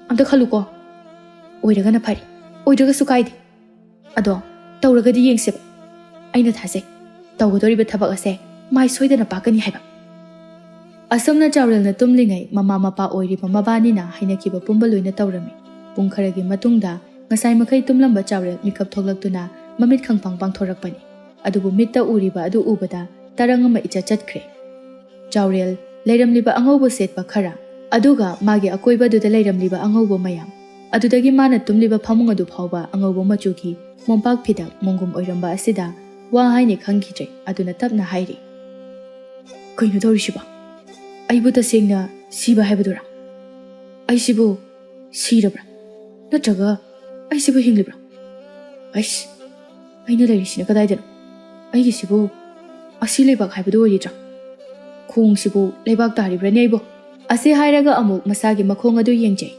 ꯑꯝꯇ ꯈꯜꯂꯨꯀꯣ꯫ ꯑꯣꯏꯔꯒꯅ ꯐꯔꯦ, ꯑꯣꯏꯗ꯭ꯔꯒꯁꯨ ꯀꯥꯏꯗꯦ꯫ ꯑꯗꯣ ꯇꯧꯔꯒꯗꯤ ꯌꯦꯡꯁꯦꯕ꯫ ꯑꯩꯅ ꯊꯥꯖꯩ, ꯇꯧꯒꯗꯧꯔꯤꯕ ꯊꯕꯛ ꯑꯁꯦ ꯃꯥꯏ ꯁꯣꯏꯗꯅ ꯄꯥꯛꯀꯅꯤ ꯍꯥꯏꯕ꯫ ꯑꯁꯨꯝꯅ ꯆꯥꯎꯔꯦꯜꯅ ꯇꯨꯝꯂꯤꯉꯩ ꯃꯃꯥ ꯃꯄꯥ ꯑꯣꯏꯔꯤꯕ ꯃꯕꯥꯅꯤꯅ ꯍꯩꯅꯈꯤꯕ ꯄꯨꯝꯕ ꯂꯣꯏꯅ ꯇꯧꯔꯝꯃꯤ꯫ ꯄꯨꯡ ꯈꯔꯒꯤ ꯃꯇꯨꯡꯗ ꯉꯁꯥꯏ ꯃꯈꯩ ꯇꯨꯝꯂꯝꯕ ꯆꯥꯎꯔꯦꯜ ꯃꯤꯀꯞ ꯊꯣꯛꯂꯛꯇꯨꯅ ꯃꯃꯤꯠ ꯈꯪꯄꯥꯡ ꯄꯥꯡꯊꯣꯔꯛꯄꯅꯤ꯫ ꯑꯗꯨꯕꯨ ꯃꯤꯠꯇ ꯎꯔꯤꯕ ꯑꯗꯨ ꯎꯕꯗ ꯇꯔꯪ ꯑꯃ ꯏꯆꯠ ꯆꯠꯈ꯭ꯔꯦ꯫ ꯆꯥꯎꯔꯦꯜ, ꯂꯩꯔꯝꯂꯤꯕ ꯑꯉꯧꯕ ꯁꯦꯠꯄ ꯈꯔ, ꯑꯗꯨꯒ ꯃꯥꯒꯤ ꯑꯀꯣꯏꯕꯗꯨꯗ ꯂꯩꯔꯝꯂꯤꯕ ꯑꯉꯧꯕ ꯃꯌꯥꯝ, ꯑꯗꯨꯗꯒꯤ ꯃꯥꯅ ꯇꯨꯝꯂꯤꯕ ꯐꯃꯨꯡ ꯑꯗꯨ ꯐꯥꯎꯕ ꯑꯉꯧꯕ ꯃꯆꯨꯒꯤ ꯃꯣꯝꯄꯥꯛ ꯐꯤꯗꯛ ꯃꯣꯡꯒꯨꯝ ꯑꯣꯏꯔꯝꯕ ꯑꯁꯤꯗ ꯋꯥ ꯍꯥꯏꯅ ꯈꯪꯈꯤꯗ꯭ꯔꯦ꯫ ꯑꯗꯨꯅ ꯇꯞꯅ ꯍꯥꯏꯔꯤ, "ꯀꯩꯅꯣ ꯇꯧꯔꯤꯁꯤꯕꯣ? ꯑꯩꯕꯨ ꯇꯁꯦꯡꯅ ꯁꯤꯕ ꯍꯥꯏꯕꯗꯨꯔꯥ? ꯑꯩꯁꯤꯕꯨ ꯁꯤꯔꯕ꯭ꯔꯥ? ꯅꯠꯇ꯭ꯔꯒ ꯑꯩꯁꯤꯕꯨ ꯍꯤꯡꯂꯤꯕ꯭ꯔꯥ? ꯑꯩꯁ, ꯑꯩꯅ ꯂꯩꯔꯤꯁꯤꯅ ꯀꯗꯥꯏꯗꯅꯣ? ꯑꯩꯒꯤꯁꯤꯕꯨ ꯑꯁꯤ ꯂꯩꯕꯥꯛ ꯍꯥꯏꯕꯗꯨ ꯑꯣꯏꯔꯤꯗ꯭ꯔꯥ? ꯈꯣꯡꯁꯤꯕꯨ ꯂꯩꯕꯥꯛ ꯇꯥꯔꯤꯕ꯭ꯔꯥꯅꯦ ꯑꯩꯕꯨ?" ꯑꯁꯤ ꯍꯥꯏꯔꯒ ꯑꯃꯨꯛ ꯃꯁꯥꯒꯤ ꯃꯈꯣꯡ ꯑꯗꯨ ꯌꯦꯡꯖꯩ꯫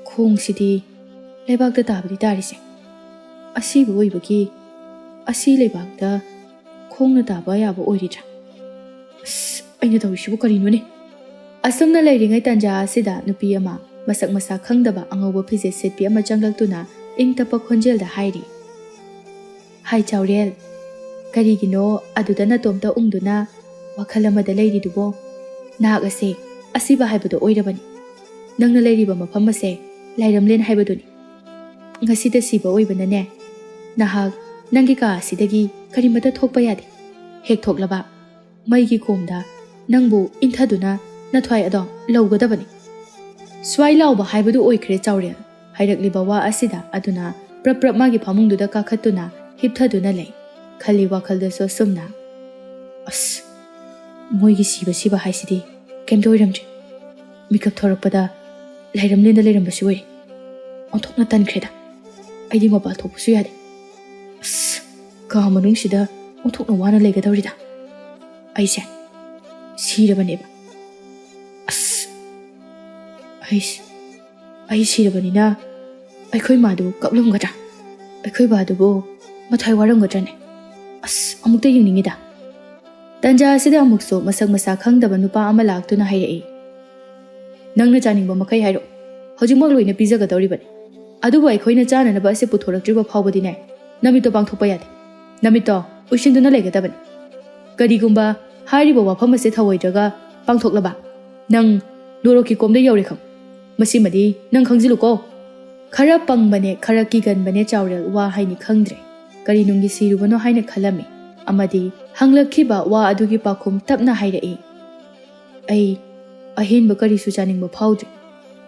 ꯈꯣꯡꯁꯤꯗꯤ ꯂꯩꯕꯥꯛꯇ ꯇꯥꯕꯗꯤ ꯇꯥꯔꯤꯁꯦ꯫ ꯑꯁꯤꯕ ꯑꯣꯏꯕꯒꯤ ꯑꯁꯤ ꯂꯩꯕꯥꯛꯇ ꯈꯣꯡꯅ ꯇꯥꯕ ꯌꯥꯕ ꯑꯣꯏꯔꯤꯗ꯭ꯔꯥ? ꯑꯁ, ꯑꯩꯅ ꯇꯧꯔꯤꯁꯤꯕꯨ ꯀꯔꯤꯅꯣꯅꯦ? ꯑꯁꯨꯝꯅ ꯂꯩꯔꯤꯉꯩ ꯇꯥꯟꯖꯥ ꯑꯁꯤꯗ ꯅꯨꯄꯤ ꯑꯃ ꯃꯁꯛ ꯃꯁꯥ ꯈꯪꯗꯕ ꯑꯉꯧꯕ ꯐꯤꯖꯦꯠ ꯁꯦꯠꯄꯤ ꯑꯃ ꯆꯪꯂꯛꯇꯨꯅ ꯏꯪ ꯇꯞꯄ ꯈꯣꯟꯖꯦꯜꯗ ꯍꯥꯏꯔꯤ, "ꯍꯥꯏ ꯆꯥꯎꯔꯦꯜ, ꯀꯔꯤꯒꯤꯅꯣ ꯑꯗꯨꯗ ꯅꯇꯣꯝꯇ ꯎꯪꯗꯨꯅ ꯋꯥꯈꯜ ꯑꯃꯗ ꯂꯩꯔꯤꯗꯨꯕꯣ? ꯅꯍꯥꯛ ꯑꯁꯦ ꯑꯁꯤꯕ ꯍꯥꯏꯕꯗꯣ ꯑꯣꯏꯔꯕꯅꯤ꯫ ꯅꯪꯅ ꯂꯩꯔꯤꯕ ꯃꯐꯝ ꯑꯁꯦ ꯂꯥꯏꯔꯝꯂꯦꯟ ꯍꯥꯏꯕꯗꯨꯅꯤ꯫ ꯉꯁꯤꯗ ꯁꯤꯕ ꯑꯣꯏꯕꯅꯅꯦ, ꯅꯍꯥꯛ ꯅꯪꯒꯤ ꯀꯥ ꯑꯁꯤꯗꯒꯤ ꯀꯔꯤꯃꯠꯇ ꯊꯣꯛꯄ ꯌꯥꯗꯦ꯫ ꯍꯦꯛ ꯊꯣꯛꯂꯕ ꯃꯩꯒꯤ ꯀꯣꯝꯗ ꯅꯪꯕꯨ ꯏꯟꯊꯗꯨꯅ ꯅꯊ꯭ꯋꯥꯏ ꯑꯗꯣ ꯂꯧꯒꯗꯕꯅꯤ꯫" ꯁ꯭ꯋꯥꯏ ꯂꯥꯎꯕ ꯍꯥꯏꯕꯗꯨ ꯑꯣꯏꯈ꯭ꯔꯦ ꯆꯥꯎꯔꯦꯜ꯫ ꯍꯥꯏꯔꯛꯂꯤꯕ ꯋꯥ ꯑꯁꯤꯗ ꯑꯗꯨꯅ ꯄ꯭ꯔꯞ ꯄ꯭ꯔꯞ ꯃꯥꯒꯤ ꯐꯃꯨꯡꯗꯨꯗ ꯀꯥꯈꯠꯇꯨꯅ ꯍꯤꯞꯊꯗꯨꯅ ꯂꯩ꯫ ꯈꯜꯂꯤ ꯋꯥꯈꯜꯗꯁꯨ ꯑꯁꯨꯝꯅ, "ꯑꯁ, ꯃꯣꯏꯒꯤ ꯁꯤꯕ ꯁꯤꯕ ꯍꯥꯏꯁꯤꯗꯤ ꯀꯩꯝꯇ ꯑꯣꯏꯔꯝꯗ꯭ꯔꯦ꯫ ꯃꯤꯀꯞ ꯊꯣꯔꯛꯄꯗ ꯂꯥꯏꯔꯝꯂꯦꯟꯗ ꯂꯩꯔꯝꯕꯁꯨ ꯑꯣꯏꯔꯦ꯫ ꯑꯣꯟꯊꯣꯛꯅ ꯇꯟꯈ꯭ꯔꯦꯗ꯫ ꯑꯩꯗꯤ ꯃꯄꯥꯟ ꯊꯣꯛꯄꯁꯨ ꯌꯥꯗꯦ꯫ ꯑꯁ, ꯀꯥ ꯃꯅꯨꯡꯁꯤꯗ ꯑꯣꯟꯊꯣꯛꯅ ꯋꯥꯅ ꯂꯩꯒꯗꯧꯔꯤꯗ꯫ ꯑꯩꯁꯦ ꯁꯤꯔꯕꯅꯦꯕ꯫ ꯑꯁ, ꯑꯩꯁꯦ, ꯑꯩ ꯁꯤꯔꯕꯅꯤꯅ ꯑꯩꯈꯣꯏ ꯃꯥꯗꯨ ꯀꯞꯂꯝꯒꯗ꯭ꯔꯥ? ꯑꯩꯈꯣꯏ ꯕꯥꯗꯨꯕꯨ ꯃꯊ꯭ꯋꯥꯏ ꯋꯥꯔꯝꯒꯗ꯭ꯔꯅꯦ? ꯑꯁ, ꯑꯃꯨꯛꯇ ꯌꯦꯡꯅꯤꯡꯉꯤꯗ꯫ ꯇꯟꯖꯥ ꯑꯁꯤꯗ ꯑꯃꯨꯛꯁꯨ ꯃꯁꯛ ꯃꯁꯥ ꯈꯪꯗꯕ ꯅꯨꯄꯥ ꯑꯃ ꯂꯥꯛꯇꯨꯅ ꯍꯥꯏꯔꯛꯏ, "ꯅꯪꯅ ꯆꯥꯅꯤꯡꯕ ꯃꯈꯩ ꯍꯥꯏꯔꯛꯑꯣ, ꯍꯧꯖꯤꯛꯃꯛ ꯂꯣꯏꯅ ꯄꯤꯖꯒꯗꯧꯔꯤꯕꯅꯤ꯫ ꯑꯗꯨꯕꯨ ꯑꯩꯈꯣꯏꯅ ꯆꯥꯅꯅꯕ ꯑꯁꯤ ꯄꯨꯊꯣꯔꯛꯇ꯭ꯔꯤꯕ ꯐꯥꯎꯕꯗꯤꯅꯦ, ꯅꯃꯤꯠꯇꯣ ꯄꯥꯡꯊꯣꯛꯄ ꯌꯥꯗꯦ꯫ ꯅꯃꯤꯠꯇꯣ ꯎꯏꯁꯤꯟꯗꯨꯅ ꯂꯩꯒꯗꯕꯅꯤ꯫ ꯀꯔꯤꯒꯨꯝꯕ ꯍꯥꯏꯔꯤꯕ ꯋꯥꯐꯝ ꯑꯁꯤ ꯊꯧꯑꯣꯏꯗ꯭ꯔꯒ ꯄꯥꯡꯊꯣꯛꯂꯕ, ꯅꯪ ꯅꯣꯔꯣꯛꯀꯤ ꯀꯣꯝꯗ ꯌꯧꯔꯦ ꯈꯪ꯫ ꯃꯁꯤꯃꯗꯤ ꯅꯪ ꯈꯪꯖꯤꯜꯂꯨꯀꯣ꯫" ꯈꯔ ꯄꯪꯕꯅꯦ, ꯈꯔ ꯀꯤꯒꯟꯕꯅꯦ ꯆꯥꯎꯔꯦꯜ, ꯋꯥ ꯍꯥꯏꯅꯤ ꯈꯪꯗ꯭ꯔꯦ꯫ ꯀꯔꯤ ꯅꯨꯡꯒꯤ ꯁꯤꯔꯨꯕꯅꯣ ꯍꯥꯏꯅ ꯈꯜꯂꯝꯃꯤ꯫ ꯑꯃꯗꯤ ꯍꯪꯂꯛꯈꯤꯕ ꯋꯥ ꯑꯗꯨꯒꯤ ꯄꯥꯎꯈꯨꯝ ꯇꯞꯅ ꯍꯥꯏꯔꯛꯏ, "ꯑꯩ ꯑꯍꯦꯟꯕ ꯀꯔꯤꯁꯨ ꯆꯥꯅꯤꯡꯕ ꯐꯥꯎꯗ꯭ꯔꯤ꯫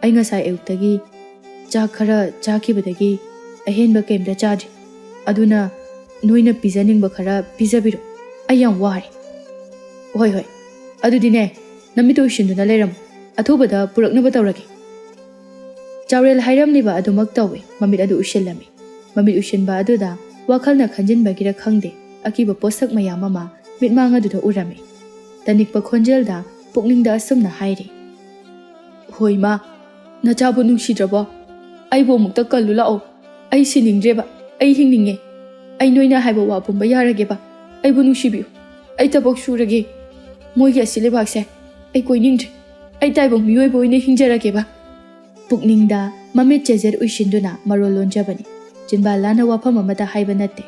ꯑꯩ ꯉꯁꯥꯏ ꯑꯌꯨꯛꯇꯒꯤ ꯆꯥꯛ ꯈꯔ ꯆꯥꯈꯤꯕꯗꯒꯤ ꯑꯍꯦꯟꯕ ꯀꯩꯝꯇ ꯆꯥꯗ꯭ꯔꯤ꯫ ꯑꯗꯨꯅ ꯅꯣꯏꯅ ꯄꯤꯖꯅꯤꯡꯕ ꯈꯔ ꯄꯤꯖꯕꯤꯔꯣ꯫ ꯑꯩ ꯌꯥꯝ ꯋꯥꯔꯦ꯫" "ꯍꯣꯏ, ꯍꯣꯏ꯫ ꯑꯗꯨꯗꯤꯅꯦ, ꯅꯃꯤꯠꯇꯨ ꯎꯏꯁꯤꯟꯗꯨꯅ ꯂꯩꯔꯝꯃꯨ꯫ ꯑꯊꯨꯕꯗ ꯄꯨꯔꯛꯅꯕ ꯇꯧꯔꯒꯦ꯫" ꯆꯥꯎꯔꯦꯜ ꯍꯥꯏꯔꯝꯂꯤꯕ ꯑꯗꯨꯃꯛ ꯇꯧꯏ꯫ ꯃꯃꯤꯠ ꯑꯗꯨ ꯎꯏꯁꯤꯜꯂꯝꯃꯤ꯫ ꯃꯃꯤꯠ ꯎꯏꯁꯤꯟꯕ ꯑꯗꯨꯗ ꯋꯥꯈꯜꯅ ꯈꯟꯖꯤꯟꯕꯒꯤꯔ ꯈꯪꯗꯦ, ꯑꯀꯤꯕ ꯄꯣꯠꯁꯛ ꯃꯌꯥꯝ ꯑꯃ ꯃꯤꯠꯃꯥꯡ ꯑꯗꯨꯗ ꯎꯔꯝꯃꯤ꯫ ꯇꯅꯤꯛꯄ ꯈꯣꯟꯖꯦꯜꯗ ꯄꯨꯛꯅꯤꯡꯗ ꯑꯁꯨꯝꯅ ꯍꯥꯏꯔꯤ, "ꯍꯣꯏ ꯏꯃꯥ, ꯅꯆꯥꯕꯨ ꯅꯨꯡꯁꯤꯗ꯭ꯔꯕꯣ? ꯑꯩꯕꯨ ꯑꯃꯨꯛꯇ ꯀꯜꯂꯨ ꯂꯥꯛꯑꯣ꯫ ꯑꯩ ꯁꯤꯅꯤꯡꯗ꯭ꯔꯦꯕ꯫ ꯑꯩ ꯍꯤꯡꯅꯤꯡꯉꯦ꯫ ꯑꯩ ꯅꯣꯏꯅ ꯍꯥꯏꯕ ꯋꯥ ꯄꯨꯝꯕ ꯌꯥꯔꯒꯦꯕ꯫ ꯑꯩꯕꯨ ꯅꯨꯡꯁꯤꯕꯤꯌꯨ꯫ ꯑꯩ ꯊꯕꯛ ꯁꯨꯔꯒꯦ꯫ ꯃꯣꯏꯒꯤ ꯑꯁꯤ ꯂꯩꯕꯥꯛꯁꯦ ꯑꯩ ꯀꯣꯏꯅꯤꯡꯗ꯭ꯔꯦ꯫ ꯑꯩ ꯇꯥꯏꯕꯪ ꯃꯤꯑꯣꯏꯕ ꯑꯣꯏꯅ ꯍꯤꯡꯖꯔꯒꯦꯕ꯫" ꯄꯨꯛꯅꯤꯡꯗ ꯃꯃꯤꯠ ꯆꯦꯖꯦꯠ ꯎꯏꯁꯤꯟꯗꯨꯅ ꯃꯔꯣꯜ ꯂꯣꯟꯖꯕꯅꯤ꯫ ꯆꯤꯟꯕꯥꯜ ꯂꯥꯟꯅ ꯋꯥꯐꯝ ꯑꯃꯠꯇ ꯍꯥꯏꯕ ꯅꯠꯇꯦ꯫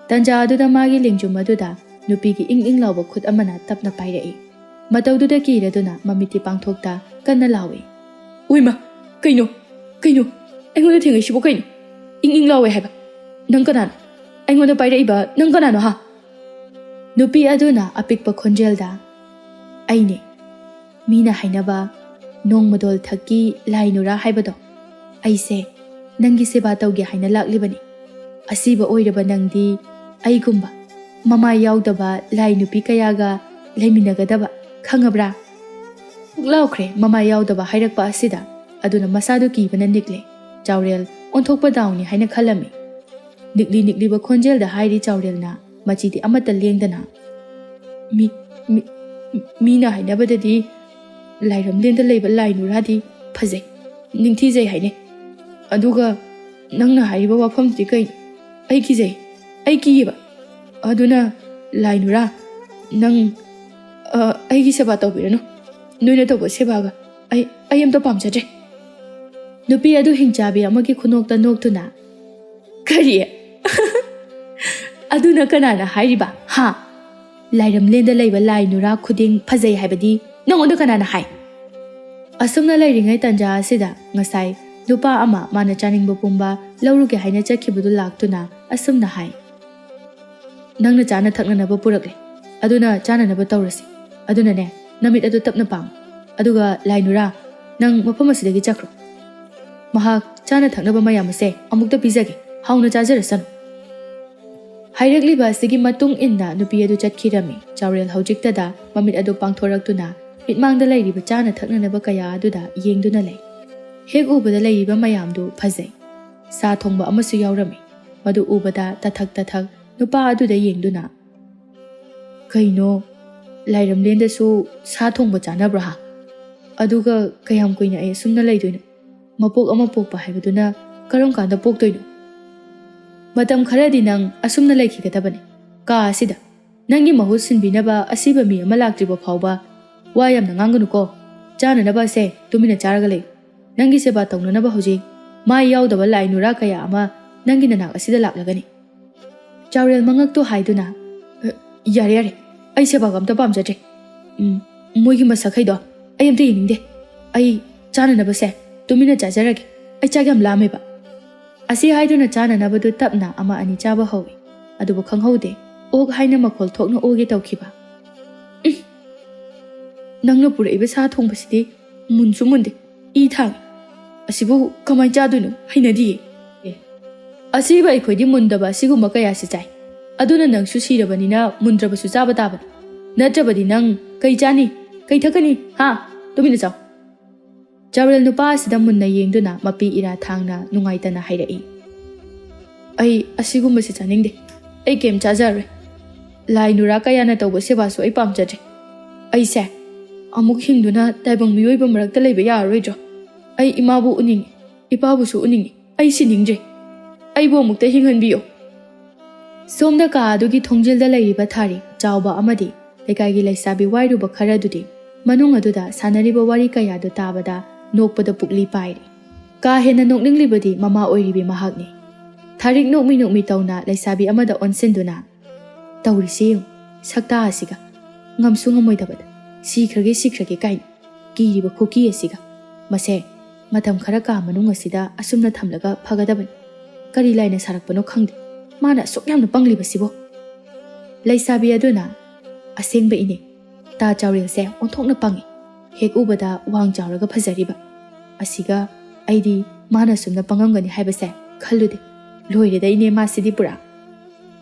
ꯇꯟꯖꯥ ꯑꯗꯨꯗ ꯃꯥꯒꯤ ꯂꯦꯡꯖꯨꯝ ꯑꯗꯨꯗ ꯅꯨꯄꯤꯒꯤ ꯏꯪ ꯏꯪ ꯂꯥꯎꯕ ꯈꯨꯠ ꯑꯃꯅ ꯇꯞꯅ ꯄꯥꯏꯔꯛꯏ꯫ ꯃꯇꯧꯗꯨꯗ ꯀꯤꯔꯗꯨꯅ ꯃꯃꯤꯠꯇꯤ ꯄꯥꯡꯊꯣꯛꯇ ꯀꯟꯅ ꯂꯥꯎꯏ, "ꯎꯏꯃ, ꯀꯩꯅꯣ? ꯀꯩꯅꯣ? ꯑꯩꯉꯣꯟꯗ ꯊꯦꯡꯉꯛꯏꯁꯤꯕꯨ ꯀꯩꯅꯣ? ꯏꯪ ꯏꯪ ꯂꯥꯎꯋꯦ ꯍꯥꯏꯕ꯫ ꯅꯪ ꯀꯅꯥꯅꯣ? ꯑꯩꯉꯣꯟꯗ ꯄꯥꯏꯔꯛꯏꯕ ꯅꯪ ꯀꯅꯥꯅꯣ, ꯍꯥ?" ꯅꯨꯄꯤ ꯑꯗꯨꯅ ꯑꯄꯤꯛꯄ ꯈꯣꯟꯖꯦꯜꯗ, "ꯑꯩꯅꯦ, ꯃꯤꯅ ꯍꯥꯏꯅꯕ ꯅꯣꯡꯃꯗꯣꯜ ꯊꯛꯀꯤ ꯂꯥꯏ ꯅꯨꯔꯥ ꯍꯥꯏꯕꯗꯣ꯫ ꯑꯩꯁꯦ ꯅꯪꯒꯤ ꯁꯦꯕꯥ ꯇꯧꯒꯦ ꯍꯥꯏꯅ ꯂꯥꯛꯂꯤꯕꯅꯤ꯫ ꯑꯁꯤꯕ ꯑꯣꯏꯔꯕ ꯅꯪꯗꯤ ꯑꯩꯒꯨꯝꯕ ꯃꯃꯥꯏ ꯌꯥꯎꯗꯕ ꯂꯥꯏ ꯅꯨꯄꯤ ꯀꯌꯥꯒ ꯂꯩꯃꯤꯟꯅꯒꯗꯕ, ꯈꯪꯉꯕ꯭ꯔꯥ?" ꯄꯨꯛꯂꯥꯎꯈ꯭ꯔꯦ ꯃꯃꯥꯏ ꯌꯥꯎꯗꯕ ꯍꯥꯏꯔꯛꯄ ꯑꯁꯤꯗ꯫ ꯑꯗꯨꯅ ꯃꯁꯥꯗꯨ ꯀꯤꯕꯅ ꯅꯤꯛꯂꯦ꯫ ꯆꯥꯎꯔꯦꯜ ꯑꯣꯟꯊꯣꯛꯄ ꯗꯥꯎꯅꯤ ꯍꯥꯏꯅ ꯈꯜꯂꯝꯃꯤ꯫ ꯅꯤꯛꯂꯤ ꯅꯤꯛꯂꯤꯕ ꯈꯣꯟꯖꯦꯜꯗ ꯍꯥꯏꯔꯤ ꯆꯥꯎꯔꯦꯜꯅ, ꯃꯆꯤꯗꯤ ꯑꯃꯠꯇ ꯂꯦꯡꯗꯅ, "ꯃꯤ, ꯃꯤ, ꯃꯤꯅ ꯍꯥꯏꯅꯕꯗꯗꯤ ꯂꯥꯏꯔꯝꯂꯦꯟꯗ ꯂꯩꯕ ꯂꯥꯏ ꯅꯨꯔꯥꯗꯤ ꯐꯖꯩ, ꯅꯤꯡꯊꯤꯖꯩ ꯍꯥꯏꯅꯩ꯫ ꯑꯗꯨꯒ ꯅꯪꯅ ꯍꯥꯏꯔꯤꯕ ꯋꯥꯐꯝꯗꯨꯗꯤ ꯀꯩꯅꯣ? ꯑꯩ ꯀꯤꯖꯩ, ꯑꯩ ꯀꯤꯌꯦꯕ꯫ ꯑꯗꯨꯅ ꯂꯥꯏ ꯅꯨꯔꯥ, ꯅꯪ, ꯑ, ꯑꯩꯒꯤ ꯁꯦꯕꯥ ꯇꯧꯕꯤꯔꯅꯨ꯫ ꯅꯣꯏꯅ ꯇꯧꯕ ꯁꯦꯕꯥꯒ ꯑꯩ, ꯑꯩ ꯑꯝꯇ ꯄꯥꯝꯖꯗ꯭ꯔꯦ꯫ ꯅꯨꯄꯤ ꯑꯗꯨ ꯍꯤꯡꯆꯥꯕꯤ ꯑꯃꯒꯤ ꯈꯨꯅꯣꯛꯇ ꯅꯣꯛꯇꯨꯅ, "ꯀꯔꯤ? ꯑꯗꯨꯅ ꯀꯅꯥꯅ ꯍꯥꯏꯔꯤꯕ, ꯍꯥ? ꯂꯥꯏꯔꯝꯂꯦꯟꯗ ꯂꯩꯕ ꯂꯥꯏ ꯅꯨꯔꯥ ꯈꯨꯗꯤꯡ ꯐꯖꯩ ꯍꯥꯏꯕꯗꯤ ꯅꯉꯣꯟꯗ ꯀꯅꯥꯅ ꯍꯥꯏ?" ꯑꯁꯨꯝꯅ ꯂꯩꯔꯤꯉꯩ ꯇꯟꯖꯥ ꯑꯁꯤꯗ ꯉꯁꯥꯏ ꯅꯨꯄꯥ ꯑꯃ ꯃꯥꯅ ꯆꯥꯅꯤꯡꯕ ꯄꯨꯝꯕ ꯂꯧꯔꯨꯒꯦ ꯍꯥꯏꯅ ꯆꯠꯈꯤꯕꯗꯨ ꯂꯥꯛꯇꯨꯅ ꯑꯁꯨꯝꯅ ꯍꯥꯏ, "ꯅꯪꯅ ꯆꯥꯅ ꯊꯛꯅꯅꯕ ꯄꯨꯔꯛꯂꯦ, ꯑꯗꯨꯅ ꯆꯥꯅꯅꯕ ꯇꯧꯔꯁꯤ꯫ ꯑꯗꯨꯅꯅꯦ, ꯅꯃꯤꯠ ꯑꯗꯨ ꯇꯞꯅ ꯄꯥꯡꯉꯨ, ꯑꯗꯨꯒ ꯂꯥꯏ ꯅꯨꯔꯥ, ꯅꯪ ꯃꯐꯝ ꯑꯁꯤꯗꯒꯤ ꯆꯠꯈ꯭ꯔꯣ꯫ ꯃꯍꯥꯛ ꯆꯥꯅ ꯊꯛꯅꯕ ꯃꯌꯥꯝ ꯑꯁꯦ ꯑꯃꯨꯛꯇ ꯄꯤꯖꯒꯦ, ꯍꯥꯎꯅ ꯆꯥꯖꯔꯁꯅꯨ꯫" ꯍꯥꯏꯔꯛꯂꯤꯕ ꯑꯁꯤꯒꯤ ꯃꯇꯨꯡ ꯏꯟꯅ ꯅꯨꯄꯤ ꯑꯗꯨ ꯆꯠꯈꯤꯔꯝꯃꯤ꯫ ꯆꯥꯎꯔꯦꯜ ꯍꯧꯖꯤꯛꯇꯗ ꯃꯃꯤꯠ ꯑꯗꯨ ꯄꯥꯡꯊꯣꯔꯛꯇꯨꯅ ꯃꯤꯠꯃꯥꯡꯗ ꯂꯩꯔꯤꯕ ꯆꯥꯅ ꯊꯛꯅꯅꯕ ꯀꯌꯥ ꯑꯗꯨꯗ ꯌꯦꯡꯗꯨꯅ ꯂꯩ꯫ ꯍꯦꯛ ꯎꯕꯗ ꯂꯩꯔꯤꯕ ꯃꯌꯥꯝꯗꯨ ꯐꯖꯩ꯫ ꯁꯥ ꯊꯣꯡꯕ ꯑꯃꯁꯨ ꯌꯥꯎꯔꯝꯃꯤ꯫ ꯃꯗꯨ ꯎꯕꯗ ꯇꯊꯛ ꯇꯊꯛ ꯅꯨꯄꯥ ꯑꯗꯨꯗ ꯌꯦꯡꯗꯨꯅ, "ꯀꯩꯅꯣ, ꯂꯥꯏꯔꯝꯂꯦꯟꯗꯁꯨ ꯁꯥ ꯊꯣꯡꯕ ꯆꯥꯅꯕ꯭ꯔꯥ? ꯑꯗꯨꯒ ꯀꯌꯥꯝ ꯀꯨꯏꯅ ꯑꯩ ꯑꯁꯨꯝꯅ ꯂꯩꯗꯣꯏꯅꯣ? ꯃꯄꯣꯛ ꯑꯃ ꯄꯣꯛꯄ ꯍꯥꯏꯕꯗꯨꯅ ꯀꯔꯝ ꯀꯥꯟꯗ ꯄꯣꯛꯇꯣꯏꯅꯣ? ꯃꯇꯝ ꯈꯔꯗꯤ ꯅꯪ ꯑꯁꯨꯝꯅ ꯂꯩꯈꯤꯒꯗꯕꯅꯤ꯫ ꯀꯥ ꯑꯁꯤꯗ ꯅꯪꯒꯤ ꯃꯍꯨꯠ ꯁꯤꯟꯕꯤꯅꯕ ꯑꯁꯤꯕ ꯃꯤ ꯑꯃ ꯂꯥꯛꯇ꯭ꯔꯤꯕ ꯐꯥꯎꯕ ꯋꯥ ꯌꯥꯝꯅ ꯉꯥꯡꯒꯅꯨꯀꯣ꯫ ꯆꯥꯅꯅꯕ ꯑꯁꯦ ꯇꯨꯃꯤꯟꯅ ꯆꯥꯔꯒ ꯂꯩ꯫ ꯅꯪꯒꯤ ꯁꯦꯕꯥ ꯇꯧꯅꯅꯕ ꯍꯧꯖꯤꯛ ꯃꯥꯏ ꯌꯥꯎꯗꯕ ꯂꯥꯏ ꯅꯨꯔꯥ ꯀꯌꯥ ꯑꯃ ꯅꯪꯒꯤ ꯅꯅꯥꯛ ꯑꯁꯤꯗ ꯂꯥꯛꯂꯒꯅꯤ꯫" ꯆꯥꯎꯔꯦꯜ ꯃꯉꯛꯇꯨ ꯍꯥꯏꯗꯨꯅ, "ꯑ, ꯌꯥꯔꯦ, ꯌꯥꯔꯦ, ꯑꯩ ꯁꯦꯕꯥꯒ ꯑꯝꯇ ꯄꯥꯝꯖꯗ꯭ꯔꯦ꯫ ꯎꯝ, ꯃꯣꯏꯒꯤ ꯃꯁꯛꯈꯩꯗꯣ ꯑꯩ ꯑꯝꯇ ꯌꯦꯡꯅꯤꯡꯗꯦ꯫ ꯑꯩ ꯆꯥꯅꯅꯕꯁꯦ ꯇꯨꯃꯤꯟꯅ ꯆꯥꯖꯔꯒꯦ꯫ ꯑꯩ ꯆꯥꯛ ꯌꯥꯝ ꯂꯥꯝꯃꯦꯕ꯫" ꯑꯁꯤ ꯍꯥꯏꯗꯨꯅ ꯆꯥꯅꯅꯕꯗꯨ ꯇꯞꯅ ꯑꯃ ꯑꯅꯤ ꯆꯥꯕ ꯍꯧꯏ꯫ ꯑꯗꯨꯕꯨ ꯈꯪꯍꯧꯗꯦ, ꯑꯣꯛ ꯍꯥꯏꯅ ꯃꯈꯣꯜ ꯊꯣꯛꯅ ꯑꯣꯒꯦ ꯇꯧꯈꯤꯕ꯫ "ꯎꯝ, ꯅꯪꯅ ꯄꯨꯔꯛꯏꯕ ꯁꯥ ꯊꯣꯡꯕꯁꯤꯗꯤ ꯃꯨꯟꯁꯨ ꯃꯨꯟꯗꯦ, ꯏ ꯊꯥꯡꯉꯤ꯫ ꯑꯁꯤꯕꯨ ꯀꯃꯥꯏꯅ ꯆꯥꯗꯣꯏꯅꯣ? ꯍꯩꯅꯗꯤꯌꯦ꯫ ꯑꯦ, ꯑꯁꯤꯕ ꯑꯩꯈꯣꯏꯗꯤ ꯃꯨꯟꯗꯕ ꯑꯁꯤꯒꯨꯝꯕ ꯀꯌꯥꯁꯤ ꯆꯥꯏ꯫ ꯑꯗꯨꯅ ꯅꯪꯁꯨ ꯁꯤꯔꯕꯅꯤꯅ ꯃꯨꯟꯗ꯭ꯔꯕꯁꯨ ꯆꯥꯕ ꯇꯥꯕꯅꯤ꯫ ꯅꯠꯇ꯭ꯔꯕꯗꯤ ꯅꯪ ꯀꯩ ꯆꯥꯅꯤ? ꯀꯩ ꯊꯛꯀꯅꯤ? ꯍꯥ? ꯇꯨꯃꯤꯟꯅ ꯆꯥꯎ꯫" ꯆꯥꯎꯔꯦꯜ ꯅꯨꯄꯥ ꯑꯁꯤꯗ ꯃꯨꯟꯅ ꯌꯦꯡꯗꯨꯅ ꯃꯄꯤ ꯏꯔꯥ ꯊꯥꯡꯅ ꯅꯨꯡꯉꯥꯏꯇꯅ ꯍꯥꯏꯔꯛꯏ, "ꯑꯩ ꯑꯁꯤꯒꯨꯝꯕꯁꯤ ꯆꯥꯅꯤꯡꯗꯦ꯫ ꯑꯩ ꯀꯩꯝ ꯆꯥꯖꯔꯔꯣꯏ꯫ ꯂꯥꯏ ꯅꯨꯔꯥ ꯀꯌꯥꯅ ꯇꯧꯕ ꯁꯦꯕꯥꯁꯨ ꯑꯩ ꯄꯥꯝꯖꯗ꯭ꯔꯦ꯫ ꯑꯩꯁꯦ ꯑꯃꯨꯛ ꯍꯤꯡꯗꯨꯅ ꯇꯥꯏꯕꯪ ꯃꯤꯑꯣꯏꯕ ꯃꯔꯛꯇ ꯂꯩꯕ ꯌꯥꯔꯔꯣꯏꯗ꯭ꯔꯣ? ꯑꯩ ꯏꯃꯥꯕꯨ ꯎꯅꯤꯡꯉꯤ, ꯏꯄꯥꯕꯨꯁꯨ ꯎꯅꯤꯡꯉꯤ꯫ ꯑꯩ ꯁꯤꯅꯤꯡꯗ꯭ꯔꯦ꯫ ꯑꯩꯕꯨ ꯑꯃꯨꯛꯇ ꯍꯤꯡꯍꯟꯕꯤꯌꯨ꯫ ꯁꯣꯝꯗ ꯀꯥ ꯑꯗꯨꯒꯤ ꯊꯣꯡꯖꯤꯜꯗ ꯂꯩꯔꯤꯕ ꯊꯥꯔꯤ ꯆꯥꯎꯕ ꯑꯃꯗꯤ ꯂꯩꯀꯥꯏꯒꯤ ꯂꯩꯁꯥꯕꯤ ꯋꯥꯏꯔꯨꯕ ꯈꯔꯗꯨꯗꯤ ꯃꯅꯨꯡ ꯑꯗꯨꯗ ꯁꯥꯟꯅꯔꯤꯕ ꯋꯥꯔꯤ ꯀꯌꯥꯗꯨ ꯇꯥꯕꯗ ꯅꯣꯛꯄꯗ ꯄꯨꯛꯂꯤ ꯄꯥꯏꯔꯤ꯫ ꯀꯥ ꯍꯦꯟꯅ ꯅꯣꯛꯅꯤꯡꯂꯤꯕꯗꯤ ꯃꯃꯥ ꯑꯣꯏꯔꯤꯕꯤ ꯃꯍꯥꯛꯅꯤ꯫ ꯊꯥꯔꯤꯛ ꯅꯣꯛꯃꯤ ꯅꯣꯛꯃꯤ ꯇꯧꯅ ꯂꯩꯁꯥꯕꯤ ꯑꯃꯗ ꯑꯣꯟꯁꯤꯟꯗꯨꯅ, "ꯇꯧꯔꯤꯁꯤ ꯌꯦꯡꯉꯨ, ꯁꯛꯇꯥ ꯑꯁꯤꯒ꯫ ꯉꯝꯁꯨ ꯉꯝꯃꯣꯏꯗꯕꯗ ꯁꯤꯈ꯭ꯔꯒꯦ ꯁꯤꯈ꯭ꯔꯒꯦ ꯀꯥꯏꯅ ꯀꯤꯔꯤꯕ ꯈꯨꯀꯤ ꯑꯁꯤꯒ꯫ ꯃꯁꯦ ꯃꯇꯝ ꯈꯔ ꯀꯥ ꯃꯅꯨꯡ ꯑꯁꯤꯗ ꯑꯁꯨꯝꯅ ꯊꯝꯂꯒ ꯐꯒꯗꯕꯅꯤ꯫ ꯀꯔꯤ ꯂꯥꯏꯅ ꯁꯥꯔꯛꯄꯅꯣ ꯈꯪꯗꯦ꯫ ꯃꯥꯅ ꯑꯁꯨꯛ ꯌꯥꯝꯅ ꯄꯪꯂꯤꯕꯁꯤꯕꯣ?" ꯂꯩꯁꯥꯕꯤ ꯑꯗꯨꯅ, "ꯑꯁꯦꯡꯕ ꯏꯅꯦ, ꯇꯥ ꯆꯥꯎꯔꯦꯜꯁꯦ ꯑꯣꯟꯊꯣꯛꯅ ꯄꯪꯉꯤ꯫ ꯍꯦꯛ ꯎꯕꯗ ꯋꯥꯡ ꯆꯥꯎꯔꯒ ꯐꯖꯔꯤꯕ꯫ ꯑꯁꯤꯒ ꯑꯩꯗꯤ ꯃꯥꯅ ꯁꯨꯝꯅ ꯄꯪꯉꯝꯒꯅꯤ ꯍꯥꯏꯕꯁꯦ ꯈꯜꯂꯨꯗꯦ꯫ ꯂꯣꯏꯔꯦꯗ ꯏꯅꯦ, ꯃꯥꯁꯤꯗꯤ ꯄꯨꯔꯥ꯫